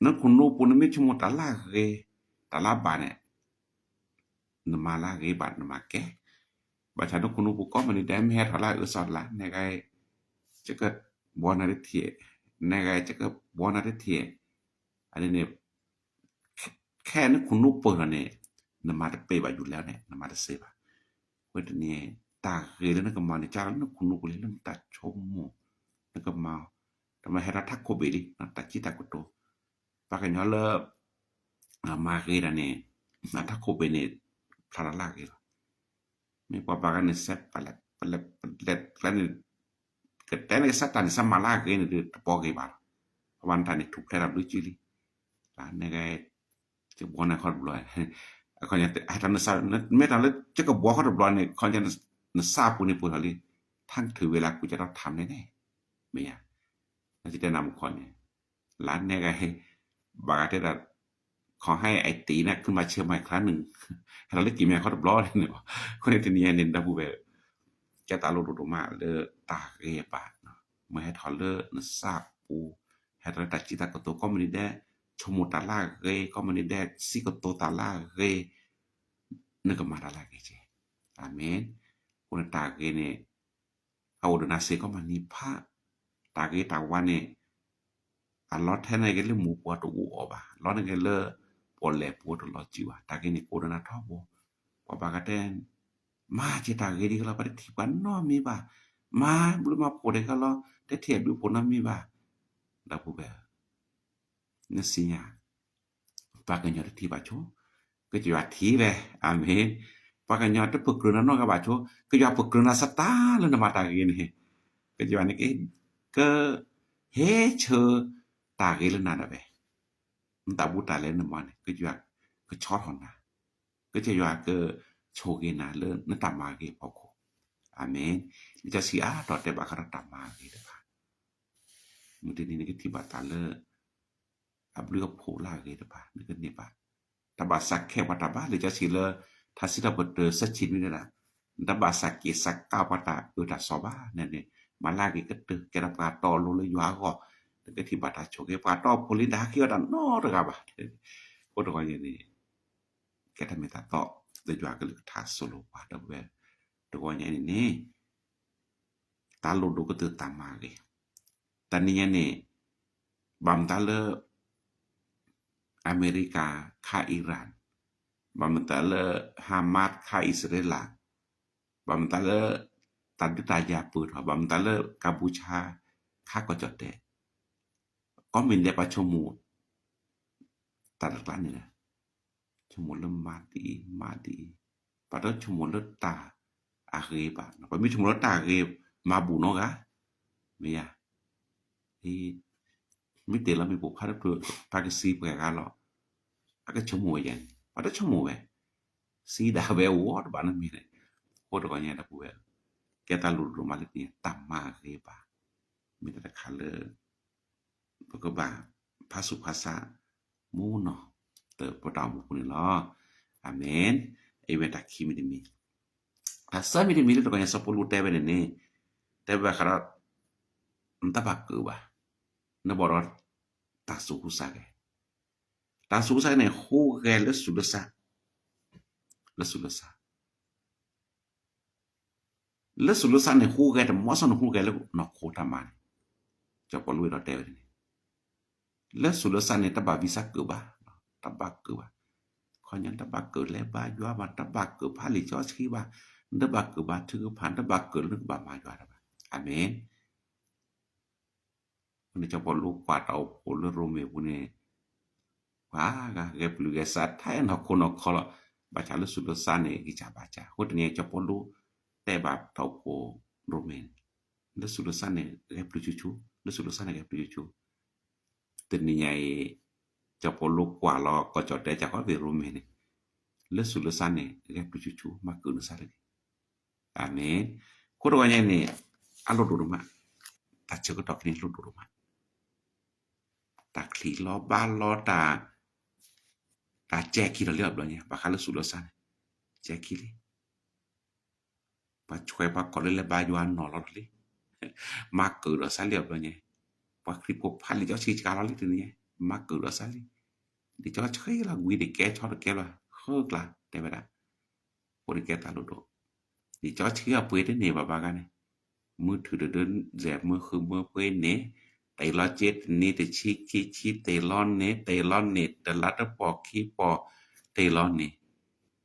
နခိၣ်နူာ်ပူၤနမ့ၢ်ဆိကမိၣ်တၢ်လၢအဂ့ၤ, တၢ်လၢအဘၣ်န့ၣ်, နမၤလၢအဂ့ၤဘၣ်နမၤကဲ, ဘၣ်ဆၣ်နခိၣ်နူာ်ပူၤကိးမုၢ်နံၤဒဲး မ့ၢ်ဟဲထီၣ်လၢအအၢစီၣ်လၢ် နဲဂၤ ယကဘှီနၤတထံၣ်, နဲဂၤ ယကဘှီနၤတထံၣ်, အန့ၣ်န့ၣ် ခဲနခိၣ်နူာ်ပၢၢ်ထီၣ်န့ၣ် နမၤတပ့ၢ်ဘၣ်ယူၤလဲန့ၣ် နမၤတစ့ဘၣ်. အဃိတနံၤ တၢ်ဂ့ၤလၢနကမၤန့ၣ် ကၢ်လၢနခိၣ်နူာ်ပူၤလံ လၢနတၢ်ဆိကမိၣ် နကမၤ, တမ့ၢ်ဟဲထီၣ်တၢ်ခိၣ်ဘ့ၣ်လံ တၢ်စံးတၢ်ကတိၤ, ပှၤကညီလၢ မၤဂ့ၤတၢ်န့ၣ် အတၢ်ခိၣ်ဘ့ၣ်န့ၣ် ဖျါလၢ်လၢ်ဂ့ၤလီၤ. မ့ၢ်ပှၤဘၣ်ဂၤန့ၣ် စဲပလဲၣ်ပလဲၣ်ပလဲၣ်ကျဲန့ၣ် ကတဲန့ၣ်ကစၢ်တၢ်န့ၣ် စဲမၤလၢအဂ့ၤန့ၣ် တပီၢ်ဂ့ၤဘၣ်လီၤ. ပှၤဘၣ်နတၢ်န့ၣ် ထူၣ်ဖျဲးတၢ်ဘျုးစုလံ. လၢန့ၣ်ဂ့ၤ ကဘှီနၤခီတဘျီ, မ့ၢ်တၢ်လၢကကဘှီခီတဘျီန့ၣ် ခီညါ နစၢ်ပူၤန့ၣ်ပှဲၤထီၣ်လံ, ထါထုးဝဲလၢကူကဲထီၣ်ထါန့ၣ်န့ၣ်, မ့ၢ်ယါ, နစံးတဲနၤမူခီန့ၣ် လၢန့ၣ်ဂ့ၤ ဘၣ်ဂၤတဲဒၣ် ขอให้ไอ้ตี๋นะ ขึ้นมาเชียงใหม่ครั้งหนึ่ง ဟဲထီၣ်လၢက့ၤမဲာ်ခီတဘျီန့ၣ်, အဃိန့ၣ်တနံၤညါန့ၣ် ဒီပုၢ်ဝဲၢ် ကဲတၢ်လိၣ်ဒိၣ်ဒိၣ်မးလၢတၢ်ဂ့ၤအပၢ်, မ့ၢ်ဟဲထီၣ်လၢနစၢ်ပူၤ, ဟဲထီၣ်လၢတၢ်စံးတၢ်ကတိၤကိးမုၢ်နံၤဒဲး, ဆိကမိၣ်တၢ်လၢအဂ့ၤကိးမုၢ်နံၤဒဲး, စံးကတိၤတၢ်လၢအဂ့ၤ, နကမၤတၢ်လၢအဂ့ၤက့ၤ, အၤမ့ၣ်. အဃိန့ၣ်တၢ်ဂ့ၤန့ၣ် အအိၣ်ဒီးနၤစ့ၢ်ကီးမးနံၤဖး, တၢ်ဂ့ၤတၢ်ဝါန့ၣ် အလီၤထဲန့ၣ်ဂ့ၤလၢမူပူၤတအိၣ်အီၤဘၣ်, လီၤန့ၣ်ဂ့ၤလၢပီၣ်လဲၣ်ပူၤတလီၤစုဘၣ်, တၢ်ဂ့ၤန့ၣ်ကအိၣ်ဒီးနၤထီဘိ, ပှၤဘၣ်ဂၤတဲ မၤစၢၤတၢ်ဂ့ၤဒ်ကလီၤ ပှၤတထံၣ်ပှၤနီတမံၤဘၣ်, မၤဘျုးမၤဖှိၣ်ဒ်ကလီၤ တထံၣ်ဘျုးဖှိၣ်နီတမံၤဘၣ်, ဒီပုၢ်ဝဲၢ် နသ့ၣ်ညါ ပှၤကညီတထံၣ်ဘၣ်ဆိ, ကစၢ်ယွၤထံၣ်ဝဲ, အၤမ့ၣ်, ပှၤကညီတပကြၢးနၤနီတဂၤဘၣ်ဆိ, ကစၢ်ယွၤပကြၢးနၤစ့ၢ်တၢ်လၢနမၤတၢ်ဂ့ၤန့ၣ်, ကစၢ်ယွၤန့ၣ် ကဟဲဆှၢတၢ်ဂ့ၤလၢနၤဒၣ်ဝဲ, နတၢ်ဘူးတၢ်လဲလၢနမၤန့ၣ် ကစၢ်ယွၤကဆီထီၣ်နၤ, ကစၢ်ယွၤကဆိၣ်ဂ့ၤနၤလၢနတၢ်မၤဂ့ၤအဖီခိၣ်, အၤမ့ၣ်, လံာ်စီဆှံအါထီၣ်တဲဘၣ်ဃးဒီးတၢ်မၤဂ့ၤတဖၣ် မုၢ်တနံၤန့ၣ် နကထံၣ်ဘၣ်တၢ်လၢ အဘျုးအဖှိၣ်လၢအဂ့ၤတဖၣ် နကန့ၢ်ဘၣ်, တဘၣ်သးခဲပှၤတၢ်ဘၣ်, လံာ်စီဆှံလၢ ထါစံးထီၣ်ပတြၢၤ သၢဆံနွံန့ၣ်ဒၣ်, နတဘၣ်သးက့ၣ်သးကါပှၤတၢ်အၢတၢ်သီဘၣ်န့ၣ်န့ၣ်, မၤလၢအဂ့ၤကတၢၢ် ကဲထီၣ်ပှၤတီအလိၤလၢယွၤအဂီၢ်, နကထံၣ်ဘၣ်တၢ်ဆိၣ်ဂ့ၤ ပှၤတီအဖိလံ တဟးက့ၤအီၤတၢ်နီတဂၤဘၣ်, အဃိတဂီၢ်ညါန့ၣ် ကဲထီၣ်မ့ၢ်တၢ်သီ လၢယွၤကလုၢ်ကထါသိၣ်လိပှၤဒီပုၢ်ဝဲၢ်, တဂီၢ်ညါအံၤန့ၣ်န့ၣ် တၢ်လိၣ်ဒိၣ်ကတၢၢ်တၢ်မၤဂ့ၤ, တနံၤညါန့ၣ် ဘၣ်မတၤလၢ အမဲရကၤခါအံရၣ်, ဘၣ်မတၤလၢ ဟါမးခါအံၣ်စရ့လး, ဘၣ်မတၤလၢ တၢ်ဒုးတၢ်ယၤပၢၢ်ထီၣ်, ဘၣ်မတၤလၢ ကၣ်ဘူၣ်ဆါ ခါကီၢ်ကၠီၣ်တဲၣ်, ကီၢ်မ့ၢ်ဒဲးပှၤဆိကမိၣ် တၢ်တကျါန့ၣ်လီၤ, ဆိကမိၣ်လၢမၤဒ်အံၤ မၤဒ်အံၤ, ပှၤတဆိကမိၣ်လၢတၢ်အဂ့ၤဘၣ်, ပှၤမ့ၢ်ဆိကမိၣ်လၢတၢ်အဂ့ၤ မၤဘူၣ်နီတဂၤ, မ့ၢ်ယၤ မ့ၢ်တ့ၢ်လီၤမ့ၢ်ပိၢ်ဖးတဖျၢၣ် ပှၤကသံပှဲၤဂၤလီၤ, အကဆိကမိၣ်ဝဲယၤန့ၣ် ပှၤတဆိကမိၣ်ဝဲ, သံဒၣ်ဝဲဝီတဘၣ်နီတမံၤန့ၣ်, အဃိတဂီၢ်ညါဒီပုၢ်ဝဲၢ်, ကဲတၢ်လိၣ်ဒိၣ်မးလၢတနံၤ တၢ်မၤဂ့ၤဘၣ်, မ့ၢ်တၢ်တခါလၢ ပကဘၣ်ဖးဆူၣ်ဖးဆါ မူနီၢ် ပတၢ်အိၣ်မူပူၤန့ၣ်လီၤ. အၤမ့ၣ်, အဝဲတၢ်ခံမံၤတမံၤ, တၢ်သၢမံၤတမံၤလၢတဂီၢ်ညါစီၤပီလူးတဲဝဲန့ၣ်န့ၣ်, တဲဝဲဃးဒီး နတဘၣ်ကၢၣ်ဘၣ်, နဘၣ်ဒီး တၢ်သူၣ်ဟူးသးဂဲၤ, တၢ်သူၣ်ဟူးသးဂဲၤန့ၣ် ဟူးဂဲၤလၢသူၣ်လၢသး, လၢသူၣ်လၢသး လၢသူၣ်လၢသးန့ၣ် ဟူးဂဲၤတမီၤစၢ်န့ၣ်ဟူးဂဲၤလၢနီၢ်ခိတၢ်မၤန့ၣ်, စီၤပီလူးအဲၣ်ဒိးတဲဝဲန့ၣ်, လၢသူၣ်လၢသးန့ၣ် တဘၣ်ဝံသးကၢၣ်ဘၣ်, တဘၣ်ကၢၣ်ဘၣ်, ခီညါတဘၣ်ကၢၣ်လဲၤဘါယွၤဘၣ်, တဘၣ်ကၢၣ်ဖးလံာ်စီဆှံဘၣ်, နတဘၣ်ကၢၣ်ဘၣ်ထုကဖၣ်, နတဘၣ်ကၢၣ်လၢနကဘၣ်မၤယွၤတၢ်ဘၣ်. အၤမ့ၣ်. အဃိန့ၣ် စီၤပီလူးကွၢ်တၢ်အိၣ်ဖှိၣ်လၢရိမ့ၤအပူၤန့ၣ်, ပှၤဂၤဂဲၤပျုၢ်ဂဲၤဆးထဲနီၢ်ခိနီၢ်ခီလီၤ, ဘၣ်ဆၣ်လၢသူၣ်လၢသးန့ၣ် ဂံၢ်စၢ်ဘါစၢ်. အဃိတနံၤအံၤ စီၤပီလူးတဲဘၣ်တၢ်အိၣ်ဖှိၣ်ရိမ့ၤန့ၣ်, လၢသူၣ်လၢသးန့ၣ် ဂဲၤပျုၢ်ဆူၣ်ဆူၣ်, လၢသူၣ်လၢသးန့ၣ် ဂဲၤပျုၢ်ဆူၣ်ဆူၣ်. တနံၤညါအံၤ စီၤပီလူးကွၢ်လီၤကီၢ်ကၠီၣ်တဲၣ် ကၢ်ခီသ့ၣ်ရိမ့ၤန့ၣ်, လၢသူၣ်လၢသးန့ၣ် ဂဲၤပျုၢ်ဆူၣ်ဆူၣ် မၤကၢၣ်နသးတဂ့ၤ. အၤမ့ၣ်. အဃိတဂီၢ်ညါန့ၣ် အလိၣ်ဒိၣ်ဒိၣ်မး, တၢ်ဆၢကတီၢ်ခဲအံၤန့ၣ်လိၣ်ဒိၣ်ဒိၣ်မး, တၢ်ချံးလီၤဘါလီၤတၢ်, တၢ်ကဲခံလီၤလံအဘျီညါ ဘၣ်ဃးလၢသူၣ်လၢသးန့ၣ်, ကဲခံလံ. ပှၤဆွဲပှၤကိးလၢလဲၤဘါယွၤနီၢ်လီၤလံ, မၤကၢၣ်ဒီးသးလံအဘျီညါ, ပှၤခရံာ်ဖိဖးလံာ်စီဆှံစှၤလီၤလံတနံၤညါ, မၤကၢၣ်ဒီးသးလံ, လံာ်စီဆှံလီၤ ကွံာ်တကဲဆီတကဲလီၤ ဃၢကျါ တဲဝဲဒၣ်. အဃိန့ၣ်ကဲတၢ်လိၣ်ဒိၣ်, လံာ်စီဆှံအပှ့ၤတန့ၢ်ဘၣ်ဘၣ်ဂၤန့ၣ်, မုၢ်ထူၣ်တဒၢစဲး မုၢ်ဃုမုၢ်ပှ့ၤန့ၣ်, တ့ၢ်လီၤစ့တနံၤတဆံခံဆံ တ့ၢ်လီၤန့ၣ် တ့ၢ်လီၤန့ၣ် တလါတပီၢ်ခံပီၢ် တ့ၢ်လီၤန့ၣ်,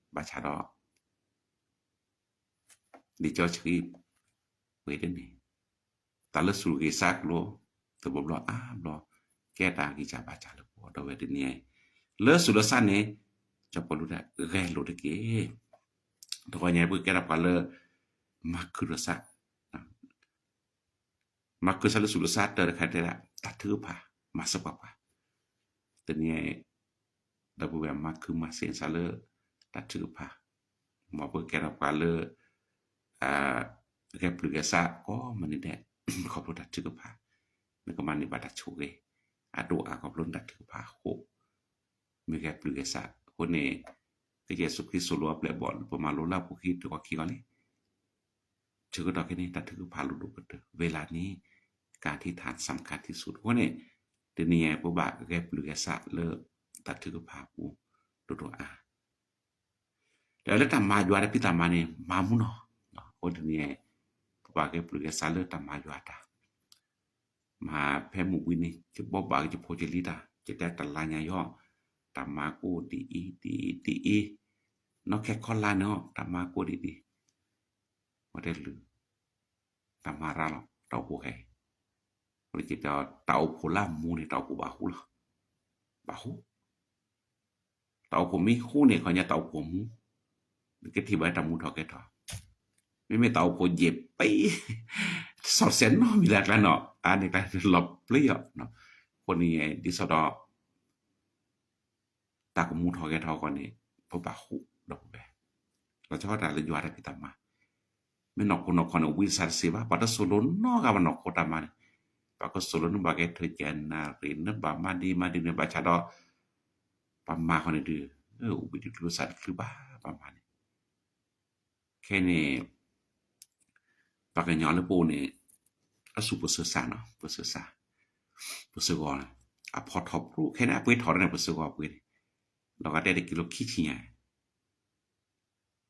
ဘၣ်ဆၣ်ဒီး လံာ်စီဆှံ ပှ့ၤတန့ၢ်, တၢ်လၢသူၣ်ဂ့ၤသးကျိၤ တဘျီဘျီအါဘျီ ကဲတၢ်ဂံၢ်စၢ်ဘါစၢ်လၢပဂီၢ် ဒီပုၢ်ဝဲၢ်တနံၤအံၤ, လၢသူၣ်လၢသးန့ၣ် စီၤပီလူးတဲ ဂဲၤလိာ်တက့ၢ်. တဂီၢ်ညါပကဲထီၣ်ပှၤလၢ မၤခုၣ်ဒီးသး မၤခုၣ်သးလၢသူၣ်လၢသးတၢ်တခါတဲဒၣ် တၢ်ထုကဖၣ် မၤစၢၤပှၤပှၤ, တနံၤအံၤ ဒီပုၢ်ဝဲၢ်မၤခုၣ်မၤသ့သးလၢ တၢ်ထုကဖၣ်, မ်ပကဲထီၣ်ပှၤလၢ ဂဲၤပျုၢ်ဂဲၤသးကိးမုၢ်နံၤဒဲး ခီဖျိတၢ်ထုကဖၣ်, နကမၤန့ၢ်ဘၣ်တၢ်ဆိၣ်ဂ့ၤ အဒိၣ်အါခီဖျိနတၢ်ထုကဖၣ်အဃိ မ့ၢ်ဂဲၤပျုၢ်ဂဲၤသးအဃိန့ၣ် ကစၢ်ယ့ၣ်ၡူးခရံာ်သိၣ်လိအပျဲၢ်အဘီၣ် ပမၤလိလၢအပူၤခံတဂီၤခံဂီၤလံ. ဆၢကတီၢ်ခဲအံၤန့ၣ် တၢ်ထုကဖၣ်လိၣ်ဒိၣ်ကတၢၢ် ဝေးလၢနံၤ การอธิษฐานสำคัญที่สุด အဃိန့ၣ် တနံၤညါအံၤ ပဘၣ်ဂဲၤပျုၢ်ဂဲၤသးလၢ တၢ်ထုကဖၣ်အပူၤ ဒိၣ်ဒိၣ်အါ ဒီးလၢတၢ်မၤယွၤတၢ်ဖံးတၢ်မၤန့ၣ် မၤမူနီၢ်, အဃိတနံၤအံၤ ပဘၣ်ဂဲၤပျုၢ်ဂဲၤသးလၢတၢ်မၤယွၤတၢ် မၤဖဲမုၢ်ဝံၤန့ၣ် ယဘိးဘၣ်က့ၤယဖိယလံၤတၢ် ယတဲတလါညါယီၤ တၢ်မၤကိးဒ်အံၤ ဒ်အံၤ ဒ်အံၤ, နီၢ်ခဲခီလါန့ၣ် တၢ်မၤကိးဒ်အံၤ ဝဲတဲလုာ် တၢ်မၤရၤလီၤ တၢ်အိၣ်ဖှိၣ်ခဲအံၤ, အဃိန့ၣ်က့ဒီး တၢ်အိၣ်ဖှိၣ်လၢအမူန့ၣ် တၢ်အိၣ်ဖှိၣ်ဘၣ်ဟူလီၤ, ဘၣ်ဟူ တၢ်အိၣ်ဖှိၣ်မ့ၢ်ဟူန့ၣ် ခီညါတၢ်အိၣ်ဖှိၣ်မူ, နကထံၣ်ဘၣ်တၢ်မူထီၣ်ကဲထီၣ်, မ့မ့ၢ်တၢ်အိၣ်ဖှိၣ်ယဲၢ်ပံ, စီၤစဲးနီတမံၤလၢအကျါနီၤ အါန့ၢ်ကျါလီၤပျံၤအီၤ, အဃိန့ၣ် ဒ်သိးဒီး တၢ်ကမူထီၣ်ကဲထီၣ်အဂီၢ်န့ၣ် ပဘၣ်ဟူဒီပုၢ်ဝဲၢ်, လီၤဆီဒၣ်တၢ်လၢယွၤတၢ်ဖံးတၢ်မၤ, မ့ၢ်နီၢ်ခိနီၢ်ခီန့ၣ် ဝံသးတစ့ဘၣ်, ပှၤတစိၢ်လိနီတဂၤဘၣ်နီၢ်ခိတၢ်မၤန့ၣ်, ပှၤကစိၢ်လိန့ၢ်ဘၣ်ကဲထၢၣ်ကဲနၣ်ရံၣ် န့ၢ်ဘၣ်မၤဒ်မၤဒ်န့ၣ် ဘၣ်ဆၣ်ဒီး ပမၤဃီန့ၣ်ဒုး အိၣ်ဘှံးတချုးစးတချုးဘၣ် ပမၤန့ၣ် ခဲန့ၣ် ပှၤကညီလၢပအိၣ်န့ၣ် အစူၢ်ပၢဆှၢစးနီၤ ပၢဆှၢစး, ပၢဆှၢဂီၤ, အဖီထီၣ်ပရူၣ် ခဲန့ၣ် အပှ့ၤထီၣ်ဒ်န့ၣ် ပၢဆှၢဂီၤပှ့ၤန့ၣ်, လီၤဂာ်တဲတကံလိခံဆံညါ,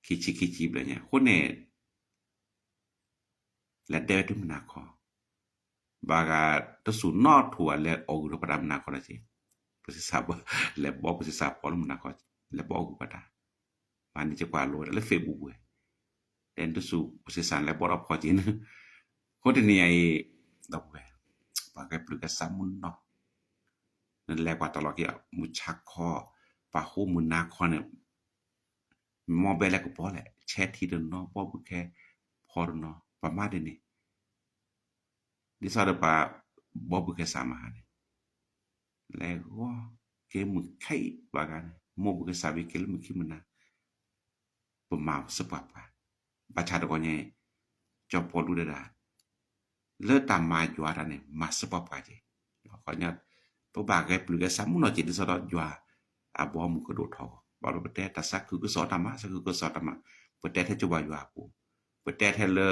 ခံဆံခံဆံဘျဲၣ်ညါ အဃိန့ၣ် လဲၤဒဲဝဲတုၤမုၢ်နၤခီ, ဘၣ်ဂၤတစူၢ်နီၣ်ထူၣ်ဘၣ် လဲၤအီၣ်ဂုာ်ဒီးပတၢ်မုၢ်နၤခီဒီးက့ၤ, ပစံးစးဘၣ် လဲၤဘီပစံးစးဖီလၢမုၢ်နၤခီ, လဲၤဘီအီၣ်ဂုာ်ပတၢ်, မၤန့ၢ်ကကွၢ်လိဝဲဒၣ်လၢ Facebook ပူၤဝဲ, တဲတစူၢ်ပစံးစးလဲၤဘီဒီးဖီက့ၤန့ၣ်, အဃိတနံၤအံၤ ဒီပုၢ်ဝဲၢ် ပှၤဂဲၤပျုၤကဲစးမုၢ်နီၢ်, နလဲၤကွၢ်တၢ်လီၢ်ခံ မုၢ်ဆါခီ, ပှၤဟူမုၢ်နၤခီန့ၣ် မ့ၢ်ဘဲလဲၤကပီၤလဲၣ် ဆဲထံတနီၤ ဘီဘုခဲဖီတနီၤ ပှၤမၤဒ်န့ၣ်, ဒ်သိးဒီးပှၤဘီဘုခဲစးမၤဟါန့ၣ်, လဲၤဂီၤက့ၤမုၢ်ခဲအံၤ ဘၣ်ဂၤန့ၣ် မိၢ်ဘုခဲစးဝံၤက့ၤလၢမုၢ်ခံမုၢ်နၤ ပမၤစၢၤပှၤပှၤ, ဘၣ်ဆၣ်တဂီၤညါ ကၠီပီလူးတဲဒၣ် လၢတၢ်မၤယွၤတၢ်န့ၣ် မၤစၢၤပှၤပှၤက့ၤ, ပဘၣ်ဂဲၤပျုၤဂဲၤဆးမုၢ်နီၢ်က့ၤ ဒ်သိးဒီးယွၤအဘီအမုၢ်ကဒိၣ်ထီၣ်အဂီၢ်, ဘၣ်ဘျီပတဲတၢ်သးခုကစီၣ်တၢ်မၤ သးခုကစီၣ်တၢ်မၤ, ပတဲထဲကၠိဘၣ်ယွၤအပူၤ, ပတဲထဲလၢ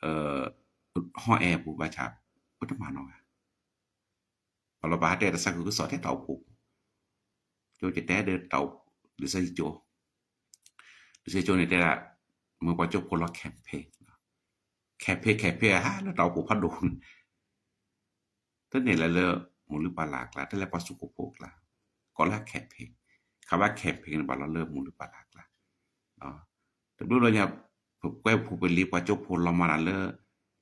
ဟီၣ်အဲၣ်အပူၤ ဘၣ်ဆၣ် ပတမၤနီတဂၤ ဘၣ်လီၤပဟးတဲတၢ်သးခုကစီၣ်ထဲတၢ်အိၣ်ဖှိၣ်ပူၤ, ကၠိကတဲဒီးတၢ်အိၣ်ဖှိၣ် လံာ်စီဆှံကၠိ, လံာ်စီဆှံကၠိန့ၣ်တဲဒၣ် မ့ၢ်ပှၤကၠိဖိလီၤ campaign, campaign campaign ဟးလၢတၢ်အိၣ်ဖှိၣ်ဖးဒိၣ်န့ၣ်, တန့ၢ်လၢလၢမိၢ်လုၢ်ပၢ်လၢ်အကျါ တလဲၤပှၤစူၢ်ခိၣ်ဖိအကျါ, ကိးလၢ campaign, ခါဘၣ် campaign န့ၣ် ဘၣ်လီၤလၢမိၢ်လုၢ်ပၢ်လၢ်အကျါ တဘျီလၢညါ ပကွဲပူၤပလံၤ ပှၤကၠိဖိလီၤမၤတၢ်လၢ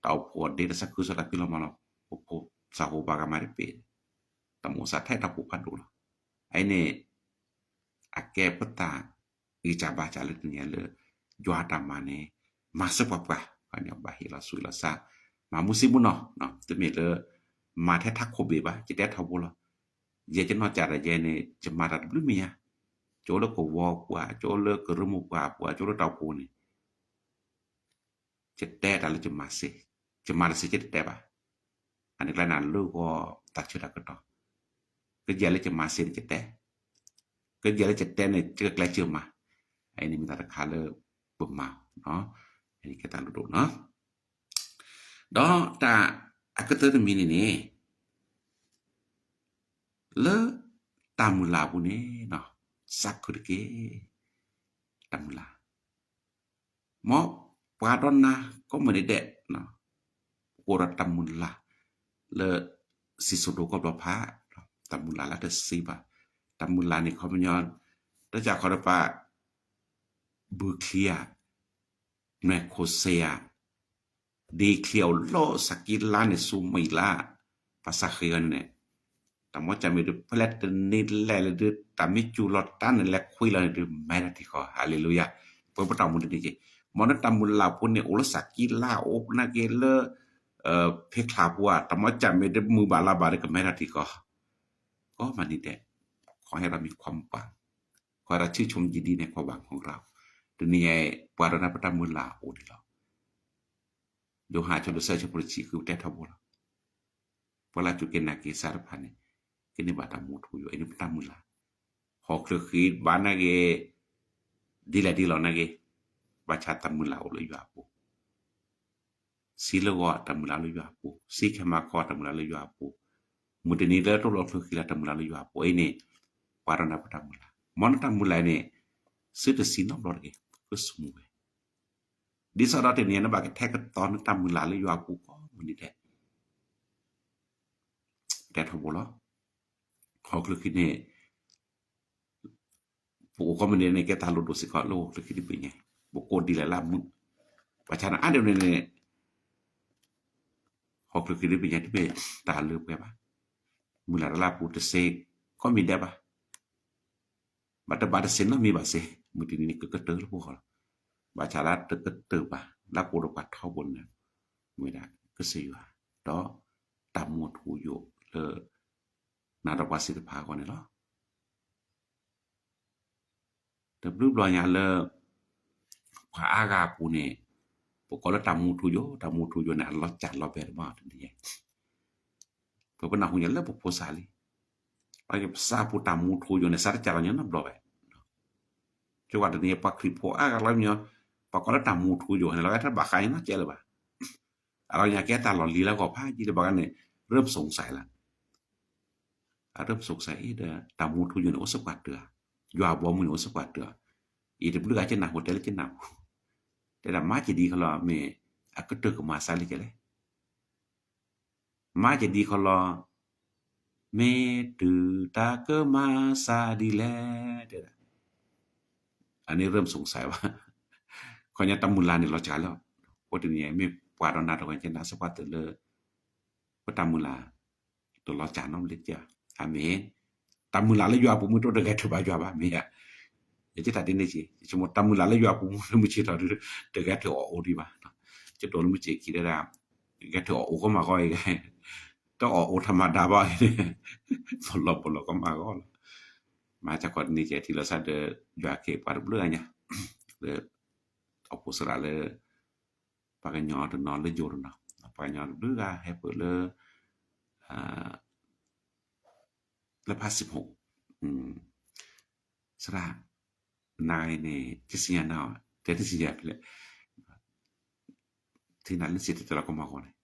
တၢ်အိၣ်ဖှိၣ်အဒ့ တၢ်သးခုကစီၣ်တၢ်ဖံးလီၤမၤလီၤ ပဖိသၣ်ဖိဘၣ်ဂၤမၤတပ့ၤ, တၢ်မုၢ်စးထဲတၢ်အိၣ်ဖှိၣ်ဖးဒိၣ်လီၤ. အအံၤန့ၣ် အကဲပတၢ်ဂံၢ်စၢ်ဘါစၢ်လၢတနံၤညါလၢ ယွၤတၢ်မၤန့ၣ် မၤစၢၤပှၤပှၤ, ဘၣ်ဟ့ၣ်လီၤဆူၣ်လီၤစၢ်, မၤမူဆံမူနီၢ်, တမ့ၢ်လၢ မၤထဲထးခိၣ်ဘ့ၣ်ဘၣ်, ယတဲထီဘိလီၤ. ယဲယနီၢ်ကစၢ်ဒၣ်ယဲန့ၣ် ယမၤတၢ်တဘျုးမံၤညါ, ကၠိလၢကဝီၤပူၤ, ကၠိလၢကရၢမိၢ်ပှၢ်ပူၤ, ကၠိလၢတၢ်အိၣ်ဖှိၣ်န့ၣ် ယတဲတၢ်လၢယမၤစ့ၢ်, ယမၤတစ့ၢ်ယတတဲဘၣ်. အန့ၣ်ကျါန့ၣ် လၢဂီၤတၢ်ဆၢတၢ်ကတီၢ်, ကယဲၢ်လၢယမၤစ့ၢ်န့ၣ်ယတဲ, ကယဲၢ်လၢယတဲန့ၣ် ယကကျဲးစၢးမၤ, အအံၤန့ၣ်မ့ၢ်တၢ်တခါလၢပမၤ, အန့ၣ်ကဲတၢ်လိၣ်ဒိၣ်နီၤ. ဒီးတၢ်အကတၢၢ်တမံၤန့ၣ်န့ၣ် လၢတၢ်မုၢ်လၢ်အပူၤန့ၣ် သးခုတက့ၢ်, တၢ်မုၢ်လၢ် မ်ပှၤဒီးနၤကိးမုၢ်နံၤဒဲး အိၣ်ဒီးတၢ်မုၢ်လၢ်လၢ စံၣ်စိၤဒိၣ်ကီၢ်ဘျီဖး, တၢ်မုၢ်လၢ်လၢတသ့ဘၣ်. တၢ်မုၢ်လၢ်န့ၣ် ခီပညီ တၢ်ကခီတပၤ ဘုချံဧါ, နွဲၣ်ခိၣ်စ့ဧါ, ဒ့ချံအိၣ်လီၤ စးကံလါန့ၣ် ဆူမဲာ်လါ, ပှၤစးဃ့အီၤန့ၣ်န့ၣ် တၢ်မီၢ်ကၢ်မ့ၢ်ဒုး ဖဲလဲၣ်တနံၤလဲၣ်လၢဒုး တၢ်မ့ၢ်စူၤလီၤတၢ်န့ၣ် လဲၤခွံလီၤန့ၣ်ဒုး မဲထီၣ်ထံကီၢ်, ဟါလ့လူယၤ, ပှၤပတၢ်အိၣ်မူတနံၤက့ၤ, မ်လၢတၢ်မုၢ်လၢ်ဖိန့ၣ် အိၣ်လၢစးကံလါ အိၣ်နာ်က့ၤလၢ ဖဲချါပူၤဧါ, တၢ်မီၢ်ကၢ်မ့ၢ်ဒုးမုာ်ဘၣ်လါဘၣ်ဒီး ကမဲထီၣ်ထံကီၢ်, ကိးမုၢ်နံၤဒဲး, ခီဟဲဒီးမံၤခွါမပှၢ်, ခီဟဲဒီးဆံၣ်ဆိမုၢ်ယံၤဒ်န့ၣ် ခီဘၣ်ခီရၣ်, တနံၤညါအံၤ ပှၤဒီးနၤပတၢ်မုၢ်လၢ်အိၣ်ဒံးလီၤ. ယိၤဟၣ်အဆၢဒိၣ်သၢ အဆၢဖိတဆံဃု ပတဲထီဘိလီၤ. ပှၤလၢအစူၢ်က့ၤနာ်က့ၤကစၢ်တဖၣ်န့ၣ် ကန့ၢ်ဘၣ်တၢ်မူထူယိာ်, အံၤန့ၣ်ပတၢ်မုၢ်လၢ်, ဟီၣ်ခိၣ်ချၢဃံဘၣ်နာ်က့ၤ, ဒ်လဲၣ်ဒ်လဲၣ်နာ်က့ၤ, ဘၣ်ဆၣ်တၢ်မုၢ်လၢ်အိၣ်လၢယွၤအပူၤ ဆံးလၢဂီၤတၢ်မုၢ်လၢ်လၢယွၤအပူၤ, ဆံးခဲမၤကီတၢ်မုၢ်လၢ်လၢယွၤအပူၤ, မုၢ်တနံၤလၢတအိၣ်လီၤချၢဃံလၢ်တၢ်မုၢ်လၢ်လၢယွၤအပူၤ, အံၤန့ၣ် ပှၤဒီးနၤပတၢ်မုၢ်လၢ်, မ်နတၢ်မုၢ်လၢ်န့ၣ် သုတဆံးနီတဘျီတဂ့ၤ, ကဆိကမိၣ်ဝဲ, ဒ်သိးဒီးတနံၤအံၤ နဘၣ်ကထဲကသီနတၢ်မုၢ်လၢ်လၢယွၤအပူၤကိးမုၢ်နံၤဒဲး ပတဲထီဘိလီၤ. ဟီၣ်ခိၣ်ချၢဃံန့ၣ် ပအိၣ်ကိးမုၢ်နံၤဒဲးန့ၣ် ကဲတၢ်လိၣ်ဒိၣ်စ့ၢ်ကီးလၢဟီၣ်ခိၣ်ချၢဃံတဘ့ၣ်ညါ, ပကိးဒ်လဲၣ်လၢအမုာ်, ဘၣ်ဆၣ်န့ၣ်အါဒိၣ်န့ၣ်န့ၣ် ဟီၣ်ခိၣ်ချၢဃံလၢပညါတမ့ၢ်တၢ်လၢပှဲၤဘၣ်. မုၢ်လၢ်တလါပူၤတစ့ကိးမံၤဒဲးဘၣ်. ဘၣ်တဘၣ်တစ့နီတမံၤဘၣ်စ့, မုၢ်တနံၤန့ၣ်ကကတၢၢ်လၢပဂီၢ်လီၤ. ဘၣ်ဆၣ်လၢတကတၢၢ်ဘၣ် လၢပအိၣ်ဒီးပှၤထီဘိန့ၣ် မ့ၢ်ဝဲဒၣ်ကစၢ်ယွၤ, ဒီးတၢ်မူထူယိာ်လၢ နၤဒီးပှၤသ့ၣ်တဖၣ်အဂီၢ်န့ၣ်လီၤ. တဘျုးဘျီညါလၢ ပှၤအါဂၤအပူၤန့ၣ် ပကိးလၢတၢ်မူထူယိာ်, တၢ်မူထူယိာ်န့ၣ် အလီၤစၢ်လီၤဘဲတဘၣ်တနံၤညါ, ပပနၢ်ဟူညါလၢပဖိသၣ်လံ, ပသးပူၤတၢ်မူထူယိာ်န့ၣ် စးတစၢ်လီၤညီနီတဘျီဘၣ်. ကဝဲတနံၤညါ ပှၤခရံာ်ဖိအါဂၤလီၤမ့ၢ် ပှၤကိးလၢတၢ်မူထူယိာ်န့ၣ် လီၤဂာ်တဘၣ်ဃးညီနီကဲလၢၤဘၣ်. အလီၤညါကဲတၢ်လီၢ်လံၤလၢဂီၤဖးယံၤလၢဘၣ်ဂၤန့ၣ် ရၢၢ်ပစိၤကစၢ်လၢ အရၢၢ်ပစိၤကစၢ်အံၤဒီး တၢ်မူထူယိာ်န့ၣ်အိၣ်စ့ၢ်ကီးတၢ်, ယွၤဘီမုၢ်န့ၣ်အိၣ်စ့ၢ်ကီးတၢ်, အံၤတဘျုးဂၤကနၢ်ဟူတဲလၢကနၢ်ဟူ, တဲဒၣ်မၤကဒံခီလီၤ မ့ၢ်အကတၢၢ်ကမၤစၢ်လံကလဲၣ်, မၤကဒံခီလီၤ မ့ၢ်တုၤတၢ်ကမၤစၢ်ဒ်လဲၣ်, တဲဒၣ် အန့ၣ်ရၢၢ်ပစိၤကစၢ်ဘၣ်, ခီညါတၢ်မုၢ်လၢ်န့ၣ်လီၤစှၤလီၤ, အိၣ်တနံၤအံၤမ့ၢ်ပှၤဒီးနၤတဂၤကနၢ်စ့ၢ်ကီးတၢ်လၢ ပတၢ်မုၢ်လၢ် တလီၤစှၤနီတဘျီ, အၤမ့ၣ်, တၢ်မုၢ်လၢ်လၢယွၤအပူၤမ့ၢ်တအိၣ်တဂဲၤထုးဘၣ်ယွၤဘၣ်မ့ၢ်ဧါ, ယကတၢ်ဒ်န့ၣ်က့ၤ ယဆိကမိၣ်တၢ်မုၢ်လၢ်လၢယွၤအပူၤမ့ၢ်မုၢ်ဆ့ၣ်ထီၣ်ဒုး တဂဲၤထုးအီၣ်အိၣ်ဒံးဘၣ်, ယတိၢ်လၢမုၢ်ဆ့ၣ်ခံဒဲဒၣ် ဂဲၤထုးအီၣ်အိၣ်ကီမးဂီၢ်အံၤ, တအီၣ်အိၣ်ထီၣ်မၤဒါဘၣ်အံၤန့ၣ်, ပလီၢ်ပလီၢ်ကီမးဂီၢ်လီၤ, မၤစ့ၢ်ကီးတနံၤကဲထံလီၤစၢ်ဒီး ယွၤက့ၤပှၤတဘျုးဂၤညါ, လၢ အဖိစရးလၢ ပှၤကညီတနီၤလၢယိၤတနီၤ, ပှၤကညီတဘျုးဂၤဟဲပၢၢ်လၢ လၢဖးစံးဖိ, စရၣ်, နၤအံၤန့ၣ် ကစံၣ်ညါနၤအီၤ တဲတစံၣ်ညါဖဲလဲၣ်, ထံနၤလၢစံးတဲတဲလီၤကီမးဂီၢ်န့ၣ်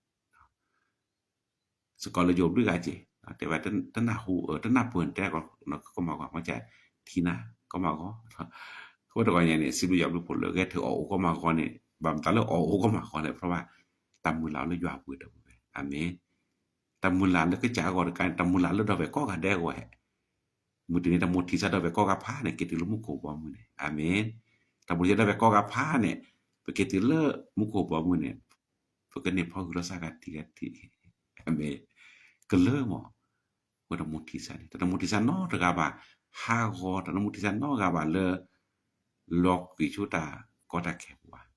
စ့ၢ်ကီးလၢယိၤဘျုးဂၤက့ၤ, တဲဝဲတနၢ်ဟူ တနၢ်ပၢၢ်န့ၣ် တဲကီမးဂီၢ် မ့ၢ်ကဲ ထံနၤကီမးဂီၢ်, အဃိတဂီၢ်ညါန့ၣ် စံးဘျုးယွၤဘျုးဖှိၣ်လၢဂဲၤထုးအီၣ်အိၣ်ကီမးဂီၢ်န့ၣ် ဘၣ်မတၤလၢအီၣ်အိၣ်ကီမးဂီၢ်လဲၣ် เพราะว่า တၢ်မုၢ်လၢ်လၢယွၤအပူၤဒီပုၢ်ဝဲၢ်, အၤမ့ၣ်, တၢ်မုၢ်လၢ်လၢကစၢ်အဂီၢ်တခါန့ၣ် တၢ်မုၢ်လၢ်လၢဒီပုၢ်ဝဲၢ်ကိးဂၤဒဲးအဂီၢ်, မုၢ်တနံၤတၢ်မိၣ်ထံစးဒီပုၢ်ဝဲၢ်ကိးဂၤဖးန့ၣ် က့ၤတုၤလၢမူခိၣ်ဘီမုၢ်န့ၣ်, အၤမ့ၣ်, တၢ်မိၣ်ထံစးဒီပုၢ်ဝဲၢ်ကိးဂၤဖးန့ၣ် ပက့ၤတုၤလၢမူခိၣ်ဘီမုၢ်န့ၣ် ပကန့ၢ်ဖီဂုာ်လိာ်စၢ်ဂၤထံဂၤထံး, အၤမ့ၣ်, ကလၢမး, ဝဲတၢ်မိၣ်ထံစးန့ၣ် တၢ်မိၣ်ထံစးနီတဂၤဘၣ်, ဟးဂီၤ တၢ်မိၣ်ထံစးနီတဂၤဘၣ်လၢ လီၤကွံာ်ဆူတၢ်ကီတၢ်ခဲပူၤဘၣ်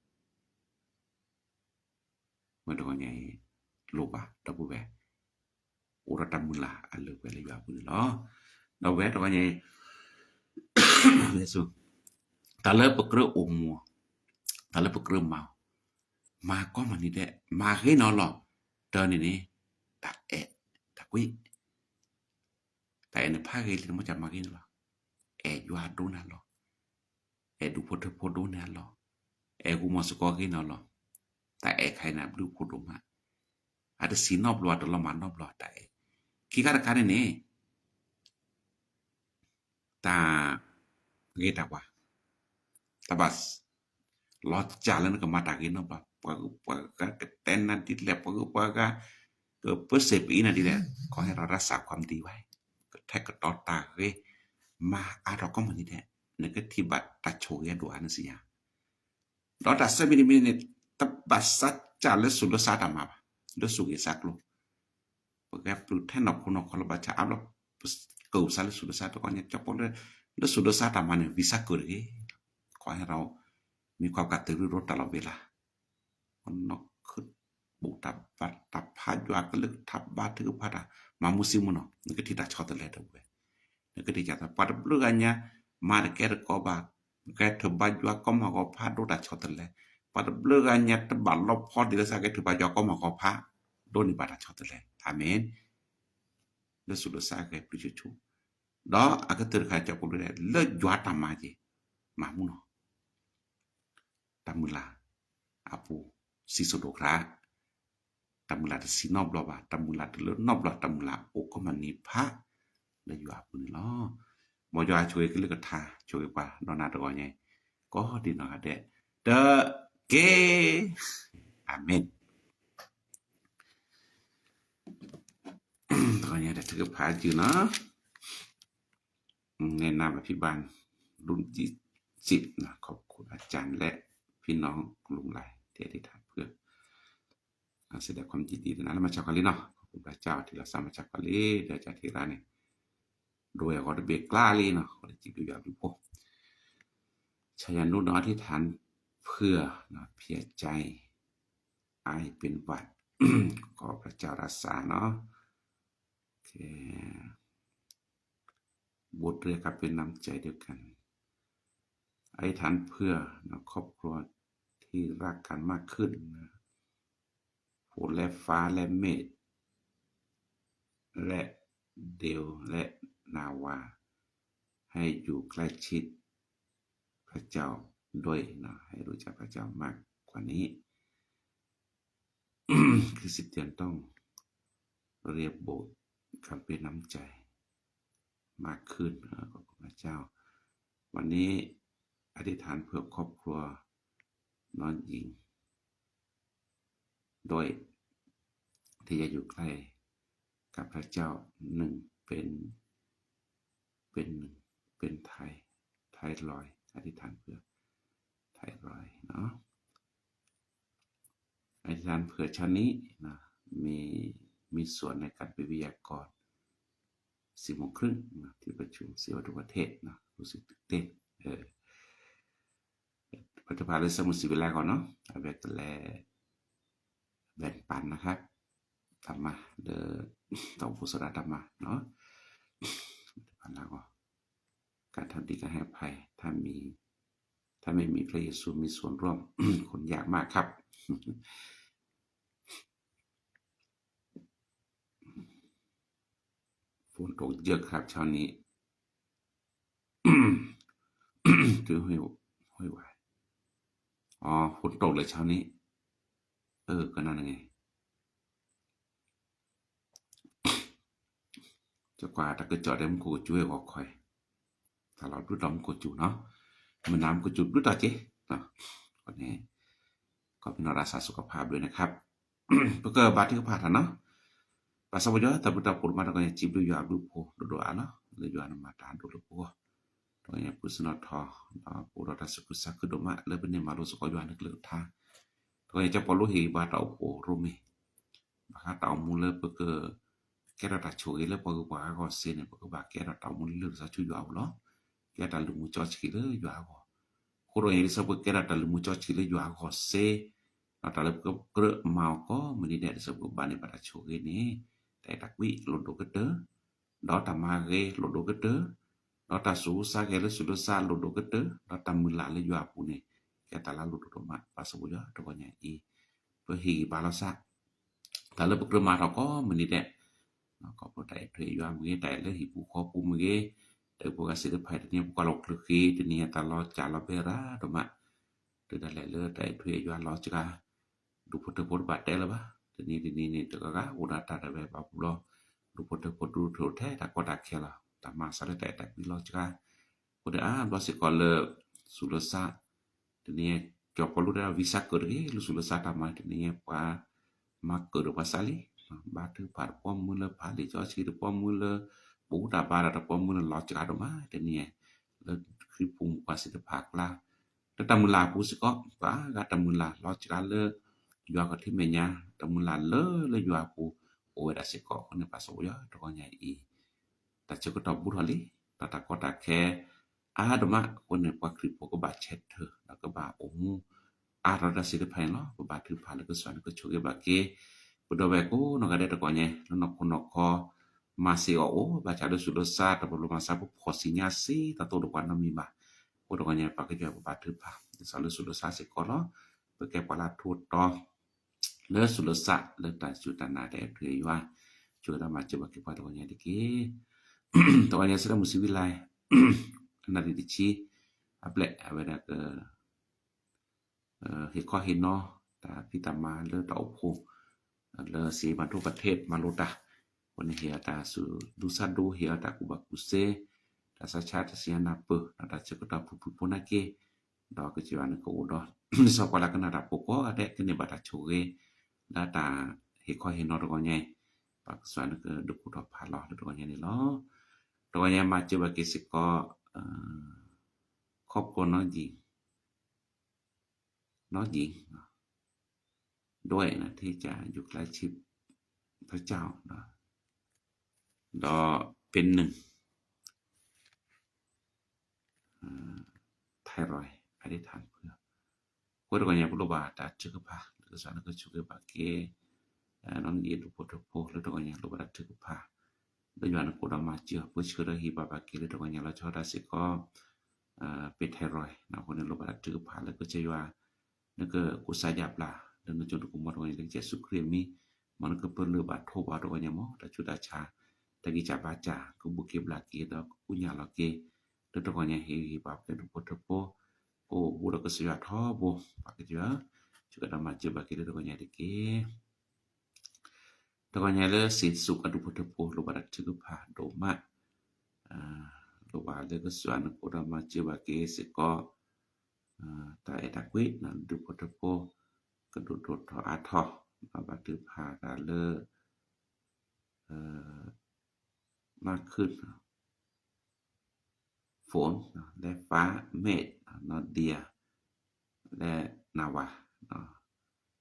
ဝဲတဂီၢ်ညါအံၤ လိၣ်ဘၣ်ဒီပုၢ်ဝဲၢ် အိၣ်ဒီးတၢ်မုၢ်လၢ်အလၢပှဲၤလၢယွၤအပူၤန့ၣ်လီၤ. ဒီးဝဲတဂီၢ်ညါအံၤ တၢ်လၢပကြၢးအိၣ်မူ, တၢ်လၢပကြၢးမၤ, မၤကိးမုၢ်နံၤဒဲး မၤဂ့ၤနီၤလီၤ, တၢ်န့ၣ်န့ၣ် တၢ်အဲၣ်တၢ်ကွံ တၢ်အဲၣ်န့ၣ်ဖးဂ့ၤလံ တမ့ၢ်ကမၤဂ့ၤန့ၣ်လီၤ. အဲၣ်ယွၤဒိၣ်န့ၢ်အလီၢ်, အဲၣ်ဒူၣ်ဖိထၢဖိဒိၣ်န့ၢ်အလီၢ်, အဲၣ်ဂူမီၤစ့ၢ်ကီးဂ့ၤန့ၢ်အလီၢ်, တၢ်အဲၣ်ခါအံၤန့ၣ် ဘျုးဖှိၣ်ဒိၣ်မး, အတဆံးနီတဘျီ အတလီၤမၢ်နီတဘျီ တၢ်အဲၣ်, ခံခါတခါန့ၣ်န့ၣ် တၢ်ဂ့ၤတၢ်ဝါ, တၢ်ဘၣ် လီၤစၢ်လၢနကမၤတၢ်ဂ့ၤနီတဘျီ, ပှၤဂုၤပှၤဂၤကတဲနၤဒ်လဲၣ်, ပှၤဂုၤပှၤဂၤ ကပၢဆှၢပအံၤနၤဒ်လဲၣ်, ကီၢ်ဟဲရၤရၤစးခွါမတံၤဝဲ, ကထဲကတီၤတၢ်ဂ့ၤ, မၤအါထီၣ်ကိးမုၢ်နံၤဒဲး, နကထံၣ်ဘၣ်တၢ်ဆိၣ်ဂ့ၤအဒိၣ်အါနစံးညါ ဒီးတၢ်ဆၢမံၤတမံၤန့ၣ် တဘၣ်စးစၢ်လၢဆူးလၢဆါတၢ်မၤဘၣ်, လၢဆူးဂ့ၤဆါကျိၤ, ပကဲပျုၢ်ထဲနီၢ်ခိနီၢ်ခီလၢဘၣ်ဆၣ်အါဘျီ, ပကၢၢ်ပသးလၢဆူးလၢဆါတဂီၢ်ညါ ကၠီပိလၢ လၢဆူးလၢဆါတၢ်မၤန့ၣ် ဝံသးစူၤတဂ့ၤ, ကီၢ်ဟဲရၤ မ့ၢ်ကွၢ်ကးသုးရ့ၣ်ရိတၢ်လီၤဝံၤလၢ် နီၢ်ခုၣ် ဘူးတၢ်ဘါတၢ်ဖးယွၤကလုၢ်ကထါဘါထုကဖၣ်တၢ် မၤမူဆံမူနီၤ နကထံၣ်တၢ်ဆီတလဲဒီပုၢ်ဝဲၢ်, နကထံၣ်တၢ် ပှၤတဘျုးဂၤညါ မၤတကဲတကိးဘၣ်, ဂဲၤထုးဘါယွၤကိးမုၢ်ဂီၤဖးဒိၣ်တၢ်ဆီတလဲ, ပှၤတဘျုးဂၤညါတဘၣ်လီၤဖီဒံးလၢသး ဂဲၤထုးဘါယွၤကိးမုၢ်ဂီၤဖး ဒိၣ်န့ၢ်ဘၣ်တၢ်ဆီတလဲ, အၤမ့ၣ်, လၢဆူးလၢဆါဂဲၤပျုၢ်ဆူၣ်ဆူၣ်, ဒီးအကတၢၢ်တခါ ကၠီပိလၢ လၢယွၤတၢ်မၤက့ၤ မၤမူနီၤ တၢ်မုၢ်လၢ်အပူၤ စံၣ်စိၤဒိၣ်ကြၢး, တၢ်မုၢ်လၢ်တဆံးနီတဘျီဘၣ်, တၢ်မုၢ်လၢ်တုၤလၢနီတဘျီ, တၢ်မုၢ်လၢ်အိၣ်ကိးမုၢ်နံၤဖးလၢယွၤအပူၤန့ၣ်လီၤ. မ်ယွၤဆိၣ်ဂ့ၤကလုၢ်ကထါ, ဆိၣ်ဂ့ၤပှၤဒီးနၤတဂီၢ်ညါ, ကိးဒံးနီၢ်ဂၤဒဲးတက့ၢ်. အၤမ့ၣ်. တဂီၢ်ညါဒီးထုကဖၣ်ယုာ်နီၤ แนะนำอภิบาลรุ่นที่สิบนะ ขอบคุณอาจารย์และพี่น้องกลุ่มไลน์ที่ ယအသ့ၣ်ထၣ်ဖုၣ် အစံးဒၣ်ခီမ့ၢ်ကံဒ်တနၤလၢမၤဆါခီလံနီၤ, ပှၤကစၢ်အီၤထံၣ်လီၤစၢ်မၤဆါခီလံ ဒီးကစၢ်ထံၣ်ရၣ်န့ၣ် ဒိဝဲအဂီၢ်တဘ့ၣ်ကျါလံနီၤ, ဃိဒီးစံးဘျုးယွၤဘျုးဖှိၣ် ဆၢယၤနူနီၤ အသ့ၣ်ထၣ်ဖုၣ်နီၤ ဖျဲးကၠဲ ไอเป็นหวัด ขอพระเจ้ารักษาเนาะ โอเค บทเรียนครับเป็นน้ำใจเดียวกัน อธิษฐานเพื่อนะครอบครัวที่รักกันมากขึ้นนะ ฝนและฟ้าและเมฆ และเดลและนาวา ให้อยู่ใกล้ชิดพระเจ้าด้วยนะ ให้รู้จักพระเจ้ามากกว่านี้ คริสเตียนต้องเรียนบทคำเป็นน้ำใจมากขึ้นนะ ขอบคุณพระเจ้า วันนี้อธิษฐานเผื่อครอบครัวน้องหญิง ด้วยที่จะอยู่ใกล้กับพระเจ้า หนึ่ง เป็น เป็นหนึ่ง เป็นไทรอยด์ อธิษฐานเผื่อไทรอยด์เนาะ อธิษฐานเผื่อเช้านี้นะ มี มีส่วนในการเป็นวิทยากร สิบโมงครึ่งนะ ที่ประชุมเซวาทุกประเทศนะ รู้สึกตื่นเต้น เออ ပတဖၣ်လၢစဲမုၢ်စံးဝဲလၢကီးနီၤ အဝဲကလဲၤ แบ่งปันนะครับ တၢ်မၤ လၢ တၢ်အိၣ်ဖှိၣ်စီၤဒၤတၢ်မၤနီၤ ပတဖၣ်လၢကီး การทำดีก็ให้อภัย ถ้ามี ถ้าไม่มีพระเยซูมีส่วนร่วม คนยากมากครับ ฝนตกเยอะครับเช้านี้ ถึงห้วยห้วยหวาย อ๋อ ฝนตกเลยเช้านี้ เออ ก็นั่นไง ကကွၢ်တၢ်ကစီၣ်ဒဲး မူခိၣ်ကစူၤဝဲဂီၤခီ တၢ်လီၤဘျုးတီၤမူခိၣ်ကစူၤနီၤ မုၢ်နၤမူခိၣ်ကစူၤဘျုးတီၤက့ၤ န့ၣ် ขอพี่น้องรักษาสุขภาพด้วยนะครับ ပကဘါထုကဖၣ်တၢ်နီၤ ပၢ်စီၤပီၤကၠီ တၢ်ဘျုးတၢ်ဖှိၣ်ဒိၣ်မး တကီၢ်ညါ စံးဘျုးယွၤအဘျုးအဖှိၣ်ဒိၣ်ဒိၣ်အါလီၤ လၢယွၤနမၤတၢ်ဒိၣ်လၢပဂီၢ် တကီၢ်ညါ ပူၤစနီၣ်ထီၣ် ဒီးပအိၣ်ဒီးတၢ်သူၣ်ခုသးခုဒိၣ်မး လၢပန့ၢ်မၤလိစ့ၢ်ကီးယွၤနကလုၢ်ကထါ တကီၢ်ညါ ကၠီပီလူးဟ့ၣ်ဂံၢ်ဘါတၢ်အိၣ်ဖှိၣ်ရိမ့ၤ ဘၣ်ဃးတၢ်အိၣ်မူလၢပက ကဲထီၣ်တၢ်ဆိၣ်ဂ့ၤလၢပှၤဂုၤပှၤဂၤအဂီၢ်စ့ၢ်န့ၣ် ပကဘၣ်ကဲထီၣ်တၢ်အိၣ်မူလၢလၢၢ်ကစၢ်ဆူယွၤအအိၣ်လီၤ. ကဲတၢ်လုၢ်မူစီဆှံလၢယွၤအဂီၢ်. အဃိတကီၢ်ညါ ဒ်သိးပကဲထီၣ်တၢ်လုၢ်မူစီဆှံလၢယွၤအဂီၢ်စ့ၢ်, ဒီးတၢ်လၢပကြၢးမၤအီၤကိးမုၢ်နံၤဒဲး ဒ်သိးပကဘၣ်န့ၢ်ဘၣ်တၢ်ဆိၣ်ဂ့ၤန့ၣ် တၢ်အဲၣ်တၢ်ကွံလိၣ်ဒိၣ်ကတၢၢ် ဒီးတၢ်မၤဂ့ၤလိၣ်ဒိၣ်ကတၢၢ်, ဒီးတၢ်သူၣ်ဆူၣ်သးဂဲၤလၢသူၣ်လၢသးလိၣ်ဒိၣ်ကတၢၢ်, ဒီးတၢ်မုၢ်လၢ်လၢယွၤအပူၤန့ၣ် ကဲတၢ်လၢအလိၣ်ဒိၣ်ဒိၣ်မး ပၢ်စီၤပီၤကၠီ တကီၢ်ညါအံၤ ပဟ့ၣ်ဂံၢ်ဘါလီၤသး တၢ်လၢပကြၢးမၤထီၣ်ကိးမုၢ်နံၤဒဲး ခီဖျိတၢ်အဲၣ်ထူအဲၣ်ယွၤမ့ၢ်ဂ့ၤ တၢ်အဲၣ်လၢဟံၣ်ပူၤဃီပူၤမ့ၢ်ဂ့ၤ, တၢ်အုၣ်ပှၤဂၤစံးတဖၣ်အံၤ တနံၤ ပကွၢ်လီၤချၢဃ့ တနံၤအံၤတၢ်လီၤစၢ်လီၤဘဲရၣ်ဒိၣ်မး, တုၤဒၣ်လဲာ်လၢတၢ်အဲၣ်ထူအဲၣ်ယွၤလီၤစှၤ ဒူၣ်ဖိထၢဖိတဘၣ်တဲလၢၤဘၣ်, တနံၤတနံၤန့ၣ် တဂၤဂၤအိၣ်ဒီးတၢ်ဒၣ်ဝဲဘၣ်ပူၤလီၤ, ဒူၣ်ဖိထၢဖိဒူၣ်ထၢထဲတၢ်ကီတၢ်ခဲလီၤ, တၢ်မၤစၢၤလၢတၢ်အဲၣ်တၢ်ကွံလီၤစှၤ, အဃိန့ၣ်အါဘျီစ့ၢ်ကီးလၢ သူၣ်လၢသး တနံၤ ကၠီပီလူးတဲ ဝံသးစူၤကၢၣ်တဂ့ၤ လၢသူၣ်လၢသးတၢ်မၤ တနံၤညါပှၤ မၤကၢၣ်ဒီးပှၤသးလံ, ဘါထုကဖၣ်တပှီၢ်မုၢ်လၢဖးလံာ်စီဆှံတပှီၢ်မုၢ်လၢ ပူၤတၢ်ဘါဒီးတပှီၢ်မုၢ်လၢလီၤစှၤဒိၣ်မး တနံၤညါ လၢခရံာ်ဖိမုၣ်ပှၢ်သ့ၣ်တဖၣ်အကျါ လၢတၢ်မုၢ်လၢ်အပူၤစ့ၢ်ကီး ပှၤဂၤတၢ်မုၢ်လၢ်လီၤစှၤလၢ ယွၤကထံမဲာ်ညါ တၢ်မုၢ်လၢ်လၢလၢယွၤအပူၤ အိၣ်ဝဲဒၣ်စ့ၢ်ကီး အဃိန့ၣ် ပၢ်စီၤပီၤကၠီ တကီၢ်ညါအံၤ တၢ်ဆၢကတီၢ်ဘူးထီၣ်လံ, ဒီးတၢ်ကီတၢ်ခဲ အါဒိၣ်မး အဃိန့ၣ် ပှၤခရံာ်ဖိကဘၣ်ဆဲးထၢၣ် ဒီးကဘၣ်အိၣ်မူ အါထီၣ်တၢ်သ့ၣ်တဖၣ်န့ၣ်လီၤ. ပဘါထုကဖၣ်လၢကစၢ်ယွၤန့ၣ်ကဆိၣ်ဂ့ၤဘၣ်က့ၤ ပဒီပုၢ်ဝဲၢ်ကိးနီၢ်ဂၤဒဲးတကီၢ်ညါ လၢနီၢ်ခိနီၢ်ခီ မၤစ့ၢ်အီၤအိၣ် ဘၣ်ဆၣ်လၢသူၣ်လၢသး တၢ်ပလီၢ်မၤစၢ်ဖိဖီၣ်ဆံညါစ့ တၢ်သိၣ်တပှၤနီတမံၤဘၣ်. အဃိတကီၢ်ညါ ပှၤကညီပဘါထုကဖၣ် ဒ်သိးလၢသူၣ်လၢသးစ့ၢ်ကီးလီၤ. ပကဲပှၤလၢအထူးအတီၤ လၢသူၣ်လၢသး လၢတၢ်စူၢ်တၢ်နာ်တၢ်အဲၣ်ထူအဲၣ်ယွၤ ဆိၣ်ဂ့ၤဒီးမၤစၢၤဘၣ်က့ၤပှၤတကီၢ်ညါတက့ၢ်. တကီၢ်ညါ စဲဒၣ်မုၢ်ဆံဝံၤလၢ် အနၣ်ရံၣ်တဆံ အဘျဲၣ် အဝဲဒၣ်က ဟ့ၣ်ခီဟ့ၣ်နီၤ တၢ်ဖံးတၢ်မၤလၢတၢ်အိၣ်ဖှိၣ် လၢစံးဘၣ်ဒိပထဲမၤလိတၢ် အဃိန့ၣ် ဟ့ၣ်အတၢ်စူၢ်ဒူစၢ်ဒိ ဟ့ၣ်အတၢ်ကူၣ်ဘၣ်ကူၣ်သ့ တၢ်ဆါဆါတၢ်စံးအနၢ်ပၢၢ် ဒီးတၢ်ဆၢကတီၢ်ဖုၣ်ဖုၣ်ဖိနာ်က့ ဒီးကစၢ်ယွၤန့ၣ်ကအိၣ်ဒီး ဒ်သိးပှၤလၢကနၣ်တၢ်ဖိကိးဂၤဒဲး ကန့ၢ်ဘၣ်တၢ်ဆိၣ်ဂ့ၤ လၢတၢ်ဟ့ၣ်ခီဟ့ၣ်နီၤတကီၢ်ညါအံၤ ပၢ်ကစၢ်ယွၤန့ၣ်ကဒုးကူၣ်ထီၣ်ဖးလီၤလၢတကီၢ်ညါန့ၣ်လီၤ. တကီၢ်ညါမၤစၢၤဘၣ်က့ၤစ့ၢ်ကီး ခီဖျိနီၢ်ယံၤ နီၢ်ယံၤ ด้วยนะ ที่จะอยู่ใกล้ชิดพระเจ้านะ ဒီးเป็นหนึ่ง ไทรอยด์ อธิษฐานเผื่อ အဃိတဂီၢ်ညါ ပလိၣ်ဘၣ်တၢ်ထုကဖၣ် လၢကစၢ်နကဆိၣ်ဂ့ၤဘၣ်က့ၤ နီၢ်ယ့ၣ်ဒူၣ်ဖိထၢဖိ လၢတဂီၢ်ညါ လိၣ်ဘၣ်တၢ်ထုကဖၣ် လၢယွၤနကအိၣ်ဒီးမၤစၢၤ ပှၤဆှၢဒီးဟ့ၣ်ဘၣ်ဘၣ်က့ၤလၢတဂီၢ်ညါ လီၤဆီဒၣ်တၢ်စ့ၢ်ကီး ပ့ၤ ไทรอยด์ အဃိန့ၣ် လိၣ်ဘၣ်တၢ်ထုကဖၣ်လၢကစၢ်ယွၤ နကကူစါယါဘျါ လၢနကၠိနကမီၤတဂီၢ်ညါ လၢကစၢ်ယ့ၣ်ၡူးခရံာ်အမံၤ မ်နကပၢၤလၢၢ်ဘၣ်ထိၣ်ဘၣ်တဂီၢ်ညါ မ်တၢ်ဆူးတၢ်ဆါ တၢ်ဂံၢ်စၢ်ဘါစၢ် ကဘူးက့ၤဘျါက့ၤ ဒီးကကူညၣ်လီၤက့ၤ လၢတဂီၢ်ညါ ဟ့ၣ်ဂံၢ်ဟ့ၣ်ဘါပှၤဒူၣ်ဖိထၢဖိ ကအိၣ်ဘူးဒီးကစၢ်ယွၤထီဘိ ပှၤကစၢ်ယွၤ ဆိၣ်ဂ့ၤဒီးမၤစၢၤဘၣ်က့ၤလၢတဂီၢ်ညါတက့ၢ်. တဂီၢ်ညါလၢစံၣ်စိၤကဒူၣ်ဖိထၢဖိ လိၣ်ဘၣ်တၢ်ထုကဖၣ်ဒိၣ်မး လိၣ်ဘၣ်လၢကစၢ်ယွၤနကအိၣ်ဒီးမၤစၢၤဘၣ်က့ၤစ့ၢ်ကီး တၢ်အဲၣ်တၢ်ကွံ ဒူၣ်ဖိထၢဖိ ကဒိၣ်ထီၣ်အါထီၣ် ဘၣ်ထုကဖၣ်တၢ်လၢ မၤခုၣ် phone လၢ ဖးမဲာ် နီၢ်ဒံယၤ လၢနဝၤ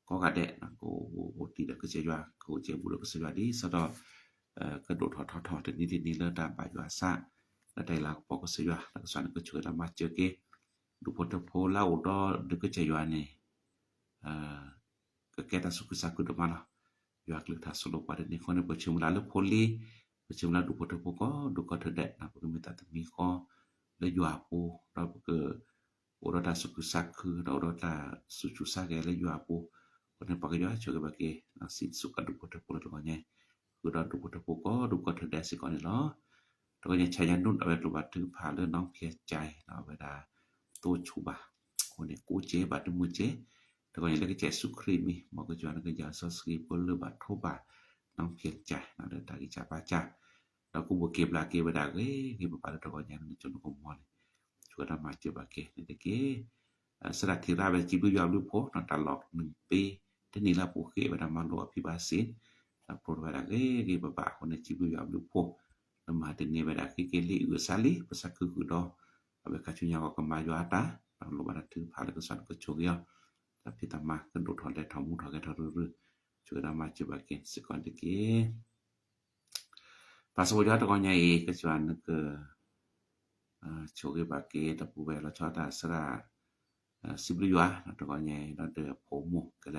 ကိးဂၤဒဲး ကအိၣ်တ့ၢ်ဒီးကစၢ်ယွၤ ကအိၣ်စဲဘူးဒီးကစၢ်ယွၤဒ်သိးဒီး ကဒိၣ်ထီၣ်ထီထီၣ်တနံၤတနံၤလၢတၢ်ဘၣ်ယွၤအသး လၢတၢ်အံၤလၢကပီၤကစၢ်ယွၤ လၢကစၢ်နကဆိၣ်ဂ့ၤဒီးမၤစၢၤက့ၤ ဒူၣ်ဖိထၢဖိလၢအအိၣ်ဒီးဒုးကစၢ်ယွၤန့ၣ် ကကဲတၢ်သူၣ်ခုသးခုဒိၣ်မးလီၤ. ယွၤအကလုၢ်ကထါသိၣ်လိပှၤတန့ၢ်အဃိန့ၣ် ပဆၢမုၢ်လၢ်လၢဖိလံၤ ပဆၢမုၢ်လၢ်ဒူၣ်ဖိထၢဖိကိးဒူၣ်ကိးထၢဒဲး ပကမ့ၢ်တၢ်သမံသမိး လၢယွၤအပူၤ ဒီးပက အိၣ်ဒီးတၢ်သူၣ်ခုသးခု ဒီးအိၣ်ဒီးတၢ်သူၣ်ဆူၣ်သးဂဲၤလၢယွၤအပူၤ အဃိန့ၣ် ပှၤကညီဆိၣ်ဂ့ၤဘၣ်က့ၤ စံၣ်စိၤကဒူၣ်ဖိထၢဖိလၢတဂီၢ်ညါ ဃုာ်ဒီးဒူၣ်ဖိထၢဖိကိးဒူၣ်ကိးထၢဒဲးစ့ၢ်ကီးန့ၣ်လီၤ. တဂီၢ်ညါ ဆါညါနူၣ် အဝဲလိၣ်ဘၣ်ထုကဖၣ်လၢ နီၢ်ဖံကၠဲး အဝဲဒၣ် တိၢ်ဆူၣ်ဘၣ် အဃိန့ၣ် ကိးစ့ဘၣ်တမုာ်စ့ တဂီၢ်ညါလၢကစၢ်ယ့ၣ်ၡူးခရံာ်အမံၤ မ်ကစၢ်ယွၤနကယၤစီဆှံပၢၤလၢၢ်ဘၣ်ထိၣ်ဘၣ် နီၢ်ဖံကၠဲး လၢတၢ်ဂံၢ်စၢ်ဘါစၢ် ဒီးကဘူးက့ၤဘျါက့ၤဝဲဒၣ်ဂ့ၤဂ့ၤဘၣ်ဘၣ်လၢတဂီၢ်ညါလၢနကၠိနကမီၤန့ၣ် ဆိၣ်ဂ့ၤဒီးမၤစၢၤဘၣ်က့ၤန့ၣ်တက့ၢ်. စရၣ်ထံရၣ်ဝဲစံးဘျုးယွၤဘျုးဖှိၣ် တၢ်လီၢ်နံၣ်ပ့ တနံၣ်လၢအပူၤဃ့ဝဲဒၣ်မၤလိအဖံဘၣ်စ့ၢ် ဒီးဖျိထီၣ်ဝဲဒၣ်ဂ့ၤဂ့ၤဘၣ်ဘၣ်အဃိန့ၣ် စံးဘျုးယွၤဘျုးဖှိၣ် လၢမၤတန့ၢ်ဝဲဒၣ်ဃ့က့ၤလံအုၣ်အသးလံ ပသးခုဃုာ်ဒီး အဝဲခါဆူညါဂီၢ်ကမၤယွၤအတၢ် ဒီးလိၣ်ဘၣ်တၢ်ထုကဖၣ်လၢကစၢ်နကဆိၣ်ဂ့ၤအီၤ တၢ်ဖံးတၢ်မၤကဒိၣ်ထီၣ်လဲၤထီၣ်မူထီၣ်ဂဲၤထီၣ်ရုၢ်ရုၢ် ဆိၣ်ဂ့ၤဒီးမၤစၢၤဘၣ်က့ၤစ့ၢ်ကီးန့ၣ်တက့ၢ်. ပၢ်စီၤပီယွၤတဂီၢ်ညါအံၤ ကစၢ်ယွၤနက ဆိၣ်ဂ့ၤဘၣ်က့ၤ ဒီပုၢ်ဝဲၢ်လီၤဆီဒၣ်သရၣ် စံးဘျုးယွၤ တဂီၢ်ညါအံၤ ဒီးဒီးဖိမိၢ်ကလဲၤလၢမဲာ်ဆူၣ်ခံ အဃိန့ၣ်က့ၤဘၣ်ထုကဖၣ်လၢကစၢ်နကအိၣ်ဒီးမၤစၢၤလၢတၢ်ဖိအဒ့လၢမဲာ်ဆူၣ်ခံန့ၣ် အဝဲဒၣ် ကစူၢ်က့ၤနာ်က့ၤကစၢ်ယွၤတဒၢဒီး အဃိန့ၣ် ကဲတၢ်သးခုဒိၣ်မး လၢတၢ်လီၢ်အိၣ်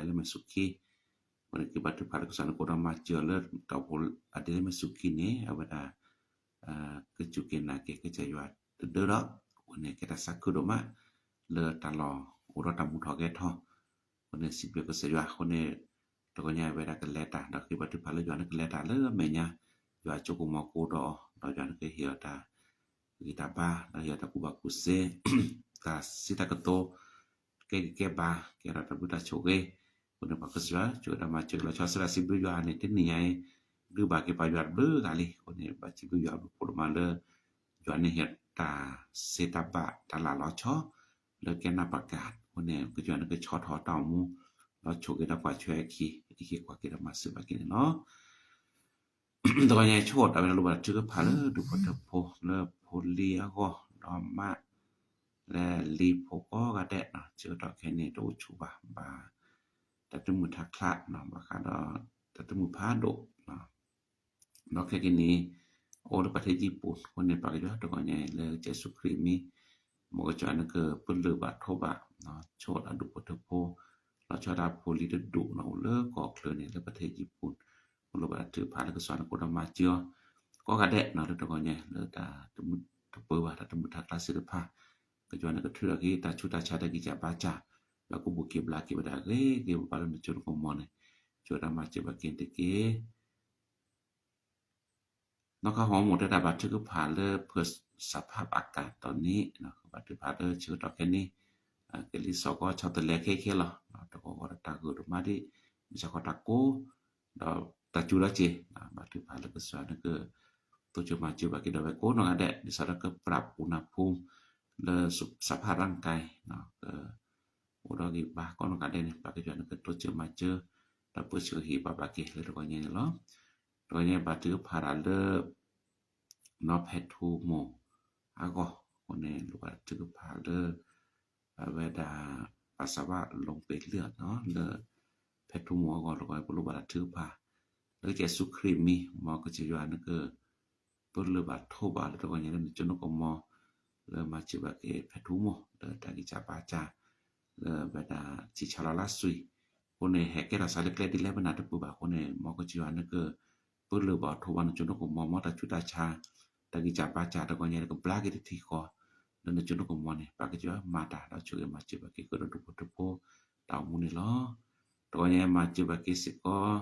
ဒီးတၢ်မူထီၣ်ဂဲၤထီၣ် အဃိန့ၣ်စံးဘျုးကစၢ်ယွၤအဃိန့ၣ် တဂီၢ်ညါဝဲဒၣ်ကလဲၤတၢ် ဒီးဃ့ဘါထုကဖၣ်လၢယွၤနကလဲၤတၢ်လၢအမဲာ်ညါ ယွၤအစိကမီၤကအိၣ်ဒီးအီၤ ဒီးယွၤနကဟ့ၣ်အီၤတၢ်ဂံၢ်တၢ်ဘါ ဒီးဟ့ၣ်အီၤတၢ်ကူၣ်ဘၣ်ကူၣ်သ့ တၢ်စံးတၢ်ကတိၤ ကဲဂံၢ်ကဲဘါ ကဲထီၣ်တၢ်ဘျုးတၢ်ဆိၣ်ဂ့ၤ အဃိန့ၣ်ပှၤကစၢ်ယွၤ ဆိၣ်ဂ့ၤဒီးမၤစၢၤလီၤဆီစရၣ်စံးဘျုးယွၤန့ၣ် တနံၣ်ညါအံၤ ဒုးဘၣ်က့ၤပှၤယွၤတဘျုးဂၤလံ အဃိန့ၣ် ဘၣ်စံးဘျုးယွၤဘျုးဖှိၣ်ဒိၣ်မးလၢ ယွၤန့ၣ်ဟ့ၣ်တၢ်စံးတၢ်ဘၣ်တၢ်လၢ်လီၤဆီ လၢကဲနၢ်ပၢၢ်ကၤ အဃိန့ၣ် ကစၢ်ယွၤနကဆီၣ်ထွဲတၢ်အိၣ်မူ ဒီးဆိၣ်ဂ့ၤဒီးကွၢ်ထွဲအခံ အံၤဟ့ၣ်ကွၢ်က့ၤဒီးမၤစၢၤဘၣ်က့ၤန့ၣ်လီၤ. တဂီၢ်ညါဆိၣ်တၢ်ဝဲဒၣ်လိၣ်ဘၣ်တၢ်ထုကဖၣ်လၢဒူၣ်ဖိထၢဖိလၢဖိလံၤအဂီၢ် ဒီးမး လၢလံၤဖိကိးဂၤဒဲး ဆၢကတီၢ်ခဲအံၤန့ၣ် တအိၣ်ဆူၣ်ဘၣ် ဘၣ်တၢ်တမုာ်ထးချး ဘၣ်ဃးဒီးတၢ်တမုာ်ဖးဒိၣ် ဒီးခဲကနံၣ် အိၣ်လၢပှၤထံယံၣ်ပူၤ အဃိန့ၣ် ပှၤကစၢ်ယွၤတဂီၢ်ညါအံၤ လၢကစၢ်ယ့ၣ်ၡူးခရံာ်အမံၤ မ်ကစၢ်ယွၤနကပလုၢ်ဘၣ်ထိၣ်ဘၣ် ဆိၣ်တၢ်ဒူၣ်ဖိထၢဖိ လီၤဆီဒၣ်ဖိလံၤတဒူၣ်န့ၣ် အိၣ်လၢကီၢ်ချၢန့ၣ် လၢပှၤထံယံၣ်ပူၤ အိၣ်လၢဘၣ်တၢ်ထုကဖၣ်လၢကစၢ်ယွၤနကအိၣ်ဒီးမၤစၢၤအီၤ ကိးဂၤဒဲး လၢတဂီၢ်ညါ လၢတၢ်တမုာ်တပၢၤဘၣ် တၢ်တမုာ်ထးချးသ့ၣ်တဖၣ် ကစၢ်ယွၤနကထုးထီၣ်က့ၤ တၢ်ဆူးတၢ်ဆါတၢ်ဂံၢ်စၢ်ဘါစၢ် ဒီးကဘူးက့ၤဘျါက့ၤဝဲဒၣ်ဂ့ၤဂ့ၤဘၣ်ဘၣ်လၢနကၠိနကမီၤန့ၣ် ဆိၣ်ဂ့ၤဒီးမၤစၢၤဘၣ်က့ၤတက့ၢ်. နီၢ်ကီၢ်ဟီၣ်မိၢ်တဲတၢ်ဘၣ်ထုကဖၣ်လၢ ဖၢစးဖးဘၣ်ကၣ်တီၢ်န့ၣ် ဘၣ်ထုကဖၣ်လၢဆၢကတီၢ်ခဲအံၤန့ၣ် ကလံၤစိးကီဆီတလဲခဲခဲလီၤ တဂီၤဂီၤတၢ်ဂိၢ်တမါဒံး မ့ၢ်စ့ၢ်ကီးတၢ်ကိး ဒီးတၢ်စူၤလီၤစ့ၢ် ဘၣ်ထုကဖၣ်လၢကစၢ်ယွၤနက တိစၢၤမၤစၢၤဘၣ်က့ၤဒီးဝဲကိးနီၢ်ဂၤဒဲး ဒ်သိးဒီးကပြးပူၤနၢ်ဖူ လၢစးဖးရၣ်ကဲ က အိၣ်ဒီးဂံၢ်ဘါကိးနီၢ်ဂၤဒဲးန့ၣ် ပှၤကစၢ်ယွၤနကတိစၢၤမၤစၢၤ ဒီးပၢဆှၢဟ့ၣ်ဘၣ်ဘၣ်က့ၤလၢတဂီၢ်ညါန့ၣ်လီၤ. တဂီၢ်ညါဘၣ်ထုကဖၣ်တၢ်လၢ နီၢ်ဖဲထူမိၢ်အဂီၢ် အဃိန့ၣ် လိၣ်ဘၣ်ထုကဖၣ်လၢ အဝဲဒၣ် ပၢ်စးဘၣ်လူၤပ့ၤလၢာ်နီၤ လၢ ပ ဖဲထူမိၢ်အဂီၢ်တဂီၢ် ပလိၣ်ဘၣ်တၢ်ထုကဖၣ် လၢကစၢ်ယ့ၣ်ၡူးခရံာ်မံၤ မ်ကစၢ်ယွၤနက ပၢၢ်လၢၢ်ဘၣ်ထိၣ်ဘၣ်လၢတဂီၢ်ညါလၢနစိနကမီၤ လၢမၤစၢၤဘၣ်က့ၤဖဲထူမိၢ် လၢတၢ်ဂံၢ်စၢ်ဘါစၢ် လၢဘၣ်တၢ်စံးဆၢလီၤလၢစွံ အဃိန့ၣ် ဟဲကဲထီၣ်စးလၢကျဲဒ်လဲၣ်ပနၢ်တပၢၢ်ဘၣ်အဃိန့ၣ် မ်ကစၢ်ယွၤနက ပၢၢ်လၢၢ်ဘၣ်ထိၣ်ဘၣ်နစိနကမီၤ မ်တၢ်ဆူးတၢ်ဆါ တၢ်ဂံၢ်စၢ်ဘါစၢ်တဂီၢ်ညါ ကဘျါက့ၤတထံၣ်ဃီ လၢနစိနကမီၤန့ၣ် ပၢ်ကစၢ်ယွၤမၤတၢ်ဒီးဆိၣ်ဂ့ၤမၤစၢၤဘၣ်က့ၤကဒီးဒူၣ်ဖိထၢဖိ တၢ်အိၣ်မူန့ၣ်လီၤ. တဂီၢ်ညါမၤစၢၤဘၣ်က့ၤစ့ၢ်ကီး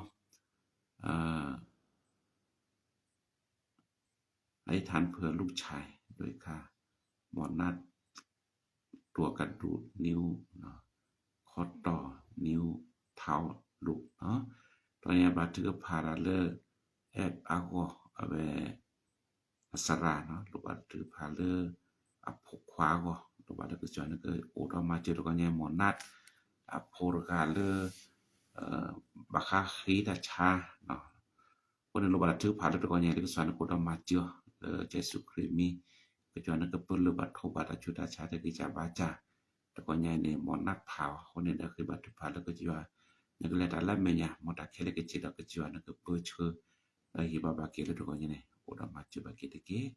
အ อธิษฐานเผื่อลูกชายด้วยค่ะ หมอนัท ตรวจกระดูกนิ้ว ข้อต่อ นิ้วเท้าหลุด เนาะ တဂီၢ်ညါဘၣ်ထုကဖၣ်တၢ်လၢ app အဂီၢ် အဝဲ အစရၣ် လိၣ်ဘၣ်ထုကဖၣ်လၢ အဖိခွါအဂီၢ် လိၣ်ဘၣ်လၢကစၢ်ယွၤနကအိၣ်ဒီးမၤစၢၤတဂီၢ်ညါ မီၢ်နး အဖိတဂၤလၢ ဘၣ်ဃးဃ့တၢ်ဆါ အဃိန့ၣ် လိၣ်ဘၣ်တၢ်ထုကဖၣ်လၢတဂီၢ်ညါ လၢကစၢ်ယွၤနကအိၣ်ဒီးမၤစၢၤအီၤ လၢကစၢ်ယ့ၣ်ၡူးခရံာ်မံၤ ကစၢ်ယွၤနကပၢၢ်လၢၢ်ဘၣ်ထိၣ်ဘၣ်တၢ်ဆူးတၢ်ဆါတၢ်ဂံၢ်စၢ်ဘါစၢ် တဂီၢ်ညါအံၤန့ၣ် မီၢ်နးဖးအီၤ အဃိန့ၣ်ဒီးဃ့ဘၣ်ထုကဖၣ်လၢကစၢ်ယွၤ နကလဲၤတၢ်လၢအမဲာ်ညါ မ်တၢ်ခဲလၢာ်ကဆ့ဒီးကစၢ်ယွၤနကပၢဆှၢ ဒီးဟ့ၣ်ဘၣ်ဘၣ်က့ၤလၢတဂီၢ်ညါန့ၣ် အိၣ်ဒီးမၤစၢၤဘၣ်က့ၤတက့ၢ်.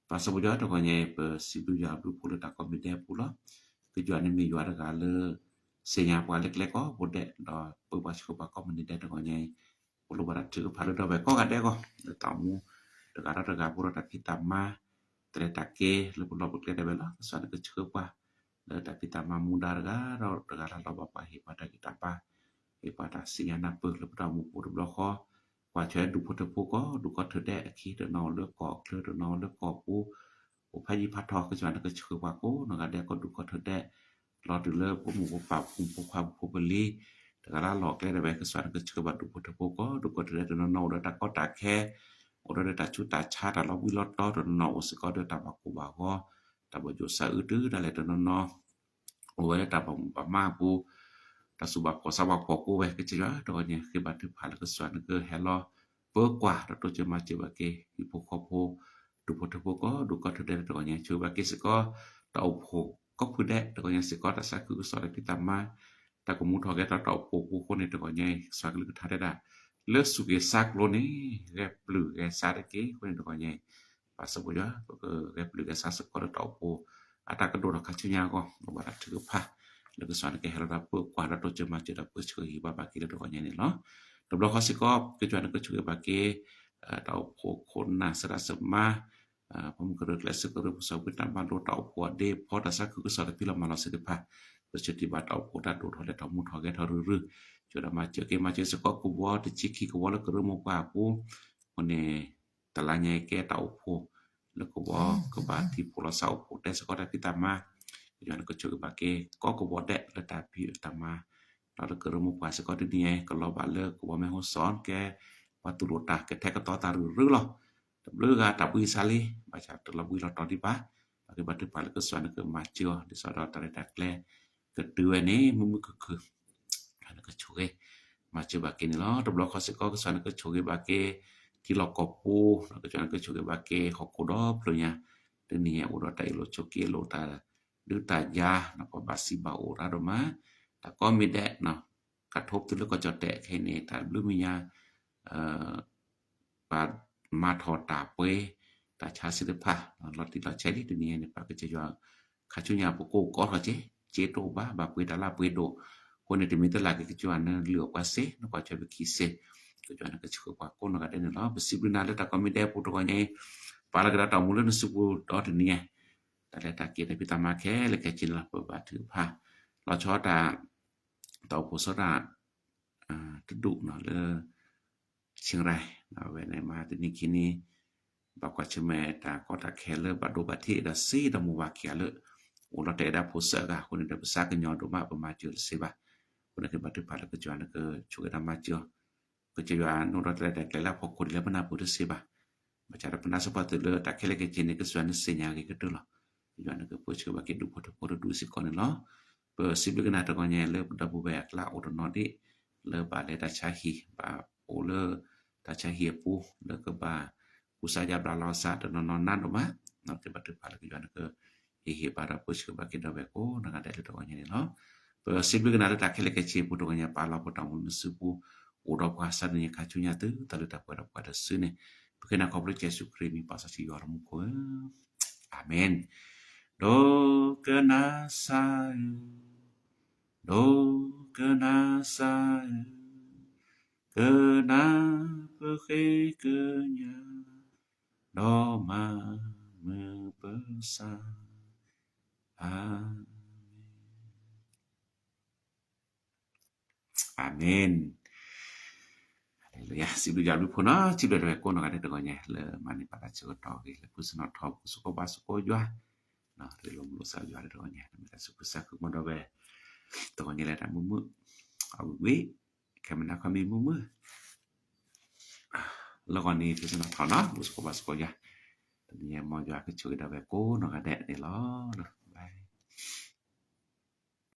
ပၢ်စီၤပီၤယွၤတဂီၢ်ညါအံၤ ပစံးဘျုးယွၤဘျုးဖှိၣ်လၢတၢ်ကိးမံၤဒဲးအပူၤလီၤ. ကစၢ်ယွၤန့ၣ်မ့ၢ်ယွၤတဂၤလၢ သ့ၣ်ညါပှၤလၢကျဲကိးဘိဒဲး ဒီးပၢပှၤဆှၢပှၤကိးမံၤဒဲးတဂီၢ်ညါအံၤ ပလိၣ်ဘၣ်တၢ်ထုကဖၣ်လၢဒီပုၢ်ဝဲၢ်ကိးဂၤဒဲးအဂီၢ် လၢတၢ်အိၣ်မူ တဂၤဒီးတဂၤ ပအိၣ်ဒီးတၢ်ဖံးတၢ်မၤ တၢ်လဲၤတၢ်က့ၤ လၢပလီၢ်ပကျဲဒၣ်ဝဲလီၤ. ကစၢ်ယွၤနကဆှၢပှၤ လၢတၢ်ဖံးတၢ်မၤမူဒါတဂၤဒီးတဂၤလၢ်လၢ်ဘၣ်ပှၤ ဟ့ၣ်ပှၤတၢ်ဂံၢ်တၢ်ဘါ ဟ့ၣ်ပှၤတၢ်စံၣ်ညီၣ်နၢ်ပၢၢ်လၢပတၢ်အိၣ်မူပူၤတဘျီဃီ ကွၢ်ဆၢဒူၣ်ဖိထၢဖိကိး ဒူၣ်ကီၢ်ထၢၣ်ဒဲးအခံ တနီၤအိၣ်လၢကီၢ်ချၢ တနီၤအိၣ်လၢကီၢ်ပူၤ အိၣ်ဖးယံၤဖးထီ ကစၢ်ယွၤနကဆှၢပှၤကိးနီၢ်ဂၤဒဲး ကိးဒူၣ်ကီၢ်ထၢၣ်ဒဲး လီၤတုၤလၢပမိၢ်ပပၢ် ပဖိပခွါ ပဖိပလံၤ တဂၤလၢ်လၢ်ကျဲဒၣ်ဝဲ ကစၢ်ယွၤနကဆှၢဘၣ်ဒူၣ်ဖိထၢဖိကိး ဒူၣ်ကီၢ်ထၢၣ်ဒဲး တနီၤနီၤအိၣ်ဒီးတၢ်ကီတၢ်ခဲ အိၣ်ဒီးတၢ်ဆူးတၢ်ဆါ တၢ်လီၤဘှံးလီၤတီၤ တနီၤနီၤအိၣ်စ့ၢ်ကီးဒီးတၢ်ဘၣ်ကိၢ်ဘၣ်ဂီၤ တၢ်ဘၣ်ယိၣ်စၢ်အုတၢ်ဒၣ်လဲာ် တနီၤနီၤ အိၣ်ဝဲလၢတၢ်ဘၣ်မူဘၣ်မးအပူၤ တၢ်သူၣ်ဘၣ်ဖှီၣ်သးဘၣ်ဖှီၣ်ကိးဝဲ ကစၢ်ယွၤတဂီၢ်ညါ ဃ့ဘၣ်ထုကဖၣ်လၢကစၢ်ယွၤနကဟဲလီၤ ပၢကွၢ်ဒီးတိစၢၤမၤစၢၤဘၣ်က့ၤ ဟံၣ်ဖိဃီဖိ ဒူၣ်ဖိထၢဖိကိး ဒူၣ်ကီၢ်ထၢၣ်ဒဲးတဂီၢ်ညါ ဆှၢဘၣ်က့ၤစ့ၢ်ကီး တၢ်အိၣ်ဖှိၣ်ကိးဖုဒဲးတဂီၢ်ညါစ့ၢ်ကီး တၢ်သးခုကစီၣ်တၢ်ဖံးတၢ်မၤ တၢ်ကမူထီၣ်ကဲထီၣ်တၢ်အိၣ်ဖှိၣ်အပူၤအဃိန့ၣ်တဂီၢ်ညါ ကစၢ်ကလုၢ်ကထါတဲဒၣ် လၢစူၢ်က့ၤသးကျိၤန့ၣ် ဂဲၤပျုၢ်ဂဲၤဆါတက့ၢ် အဃိန့ၣ်တဂီၢ်ညါ ပၢ်စီၤပီၤယွၤ ပကဂဲၤပျုၢ်ဂဲၤဆါစ့ၢ်ကီးလၢတၢ်အိၣ်ဖှိၣ် အတၢ်ကဒိၣ်ထီၣ်ခါဆူညါအဂီၢ် ပဘၣ်တၢ်ထုကဖၣ် လၢကစၢ်ယွၤနကဟဲလီၤတၢ်ပၢကွၢ်ဒီးတိစၢၤမၤစၢၤဒီးပၢဆှၢဟ့ၣ်ဘၣ်ဘၣ်က့ၤလၢတဂီၢ်ညါန့ၣ်လီၤ. တဘျီဃီစ့ၢ်ကီး ကစၢ်ယွၤနကဆိၣ်ဂ့ၤဘၣ်က့ၤ တၢ်အိၣ်ဖှိၣ်ခိၣ်နၢ်သရၣ်သမါ ပှၤမုၢ်ကရၢကျဲးစၢးကရၢ ပစီၤပှ့ၤတၢ်မၤလိတၢ်အိၣ်ဖှိၣ်အဒ့အဖီ တၢ်သးခုကစီၣ်တၢ်ဖံးလီၤမၤလီၤသ့ၣ်တဖၣ် ပဆၢတံၢ်ဘၣ်တၢ်အိၣ်ဖှိၣ်တၢ်ဒိၣ်ထီၣ်လဲၤထီၣ်မူထီၣ်ဂဲၤထီၣ်ရုၢ်ရုၢ် ကစၢ်ယွၤမၤစၢၤက့ၤမၤစၢၤစ့ၢ်ကီးကဝီၤတဆံခံကဝီၤလၢကရၢမိၢ်ပှၢ်အပူၤ အဃိန့ၣ် တလါညါကဲတၢ်အိၣ်ဖှိၣ် လၢကဝီၤကဘၣ်ထံၣ်ဖှိၣ်လီၤသးအိၣ်ဖှိၣ်တဲစ့ၢ်ကီးတၢ်ဖံးတၢ်မၤ ကစၢ်ယွၤနကဆိၣ်ဂ့ၤဘၣ်က့ၤ ကိးကဝီၤဒဲးလၢတၢ်ဖံးတၢ်မၤ ဒီးလၢကရၢမိၢ်ပှၢ်စ့ၢ်ကီးတနံၤအံၤ ကလီၤဘၣ်လၢကဝီၤမဲၢ်ဟိၣ်စီၣ် ကဲပှၤတူၢ်လိာ်တၢ်ကထဲကသီတၢ်ရုၢ်ရုၢ်လီၤ. တဘျုးဂၤတၢ်ဘှံးစးလံ ဘၣ်ဆၣ်တလီၤဘှံးလီၤတီၤဒံးဘၣ် ပကဘၣ်ထုကဖၣ်လၢကစၢ်ယွၤနကမၤစၢၤအီၤ ဒ်သိးဒီးတၢ်ရဲၣ်တၢ်ကျဲၤ ကတုၤဝဲန့ၣ် မုာ်မုာ်ခုၣ်ခုၣ် နကဆိၣ်ဂ့ၤ မၤစၢၤဘၣ်က့ၤန့ၣ်လီၤ. တဘျီဃီစ့ၢ်ကီး ကစၢ်ယွၤနကဆိၣ်ဂ့ၤဘၣ်က့ၤ ထံလီၢ်ကီၢ်ပူၤ ကစၢ်ယွၤနကဆိၣ်ဂ့ၤဘၣ်က့ၤ ဟီၣ်ခိၣ်ဒီဖျၢၣ်ညါ တနံၤအံၤအိၣ်ဒီးတၢ်အ့ၣ်လိာ်ဆိးက့လိာ် တၢ်ဒုးတၢ်ယၤ ပှၤဘၣ်စံးဘၣ်အိၣ်ရၢ်ဒိၣ်မး တၢ်ကိးမံၤဒဲး ကထိးပတုၤလၢကီၢ်ကၠီၣ်တဲာ်ခဲအံၤန့ၣ် တၢ်ဘျုးမံၤညါ ဘၣ်မၤထီၣ်တၢ်ပှ့ၤ တၢ်ဆါသ့ၣ်တဖၣ် လီၤတံၢ်လီၤဆဲးလံ တနံၤအံၤန့ၣ် ပၢ်ကစၢ်ယွၤ ခါဆူညါပကိးကီထီၣ်က့ၤ စ့တအိၣ်ဘၣ် ဘၣ်ပှ့ၤတၢ်လၢပှ့ၤဒိၣ် အဃိန့ၣ်တမ့ၢ်တလၢ်က့ၤကစၢ်ယွၤနလုၢ်အီၣ်ပှၤစ့ နကွၢ်ထွဲပခံစ့ ကစၢ်ယွၤနကဆိၣ်ဂ့ၤပှၤကိးနီၢ်ဂၤဒဲးန့ၣ်လီၤ. ပစံးဘျုးနၤလၢတၢ်ကိးမံၤဒဲးအပူၤတဂီၢ်ညါအံၤ ပာ်လီၤက့ၤဒီးတၢ်အိၣ်မူလၢနစုပူၤဒီးတနံၤအံၤ တၢ်လဲၤတၢ်က့ၤတၢ်ဖံးတၢ်မၤခဲလၢာ်ခဲဆ့န့ၣ်လီၤ. ပဘၣ်ထုကဖၣ် လီၤဆီတၢ် တၢ်အိၣ်ဖှိၣ်ဆီတၢ် တဒူၣ်လၢ ဆ့ၣ်ရၢၣ် အဝဲန့ၣ်မၤတနံၤခံနံၤ ဘၣ်ကွၢ်ဆၢၣ်မဲာ်တၢ်ကီတၢ်ခဲလၢဘၣ်ဒိဘၣ်ထံးဒီးစ့ဒီးမိၢ်ဝၤခံဂၤလၢ အိၣ်လီၤတဲာ်ဒၣ်ဖိသၣ်အဂၤအဃိန့ၣ်ဒီး ပသးကညီၤဒိၣ်မး ပမၤစၢၤတသ့ဘၣ်. အဃိန့ၣ်ကဘၣ်ထုကဖၣ်လၢကစၢ်ယွၤနကဆိၣ်ဂ့ၤဒီးမၤစၢၤအီၤ ကစၢ်ယွၤနအိၣ်ဒီးတၢ်လဲၤတၢ်ကျဲၤလၢအဖီခိၣ်ဒ်လဲၣ်ပနၢ်ပၢၢ်တသ့ဘၣ်. ဘၣ်ဆၣ်ဒီးပနၢ်စိၤပှၢ်သုးလၢတၢ်ခဲလၢာ်ခဲဆ့န့ၣ် ကစၢ်ယွၤနသ့ၣ်ညါဂ့ၤကတၢၢ်လီၤ. ကစၢ်ယွၤနကပၢဆှၢဘၣ်က့ၤဒူၣ်ဖိထၢဖိတဒူၣ်စ့ၢ်ကီးန့ၣ်လီၤ. ပစံးဘျုးက့ၤနၤတဂီၢ်ညါလၢပဒီပုၢ်ဝဲၢ်အကျါအိၣ်တနီၤဒံး လၢဘၣ်လဲၤတၢ်ဆါဟံၣ် ဘၣ်အိၣ်လၢတၢ်ဆါဟံၣ်အပူၤ လၢကဘၣ်ကူစါယါဘျါလီၤအသးတနီၤနီၤနးဒိၣ်မး ကဘၣ်ထုကဖၣ်လၢကစၢ်ယွၤနက ဟ့ၣ်ဟ့ၣ်ဘၣ်ဒီးပၢဆှၢဘၣ်က့ၤဒီပုၢ်ဝဲၢ်ကိးနီၢ်ဂၤဒဲးလၢတဂီၢ်ညါန့ၣ်လီၤ. ပစံးဘျုးကနၤလၢတၢ်ခဲလၢာ်ခဲဆ့အပူၤ တဂီၤညါ ပာ်လီၤပတၢ်အိၣ်မူလၢနစုပူၤ, အိၣ်ဒီးပှၤ စးထီၣ်န့ၣ် ခါဆူညါတုၤ တၢ်လၢတၢ်ပှဲၤဒီးပှၤတစုန့ၣ်, ပဃ့နၤခီဖျိကစၢ်ယ့ၣ်ၡူးခရံာ်မံၤ ပၢ်စီဆှံယွၤလၢမူခိၣ်ဧၢ, အၤမ့ၣ်. ဒိကနၣ်စၢ်ဧၢ, ဒိကနၣ်စၢ်ဧၢ, ကနၣ်ပဃ့ကညး, ဒီးမၤမုာ်ပသး, အၤမ့ၣ်. အၤမ့ၣ်. ဟါလ့လူယၤ, စံးဘျုးယွၤဘျုးဖှိၣ်နီၤ, စံးဘျုးဒၣ်ဝဲကိးနီၢ်ဂၤဒဲးတဂီၤညါ လၢမၤန့ၢ်ပာ်တၢ်ဆၢကတီၢ်ဂ့ၤ လၢပကစၢ်နီၣ်ထီၣ် ပကစၢ်ကီးဘၣ်စ့ၢ်ကီးယွၤ, လၢလီၤမုၢ်လီၤစၢ်ယွၤလၢတဂီၤညါ လၢမ့ၢ်တၢ်သူၣ်ခုသးခုမီၤဒီးဝဲ, တဂီၤညါလၢတၢ်မုာ်မုာ်, အဝံၣ်ဝံၣ်, ခဲမုၢ်နၤခီမ့ၢ်မုာ်မုာ် လၢဂီၤန့ၣ် ပကစၢ်နီၣ်ထီၣ်နီၤ ပကစၢ်ကီးဘၣ်စ့ၢ်ကီးယွၤ, တနံၤညါမ်ယွၤကဆိၣ်ဂ့ၤဒၣ်ဝဲကိးနီၢ်ဂၤဒဲးန့ၣ်လီၤ.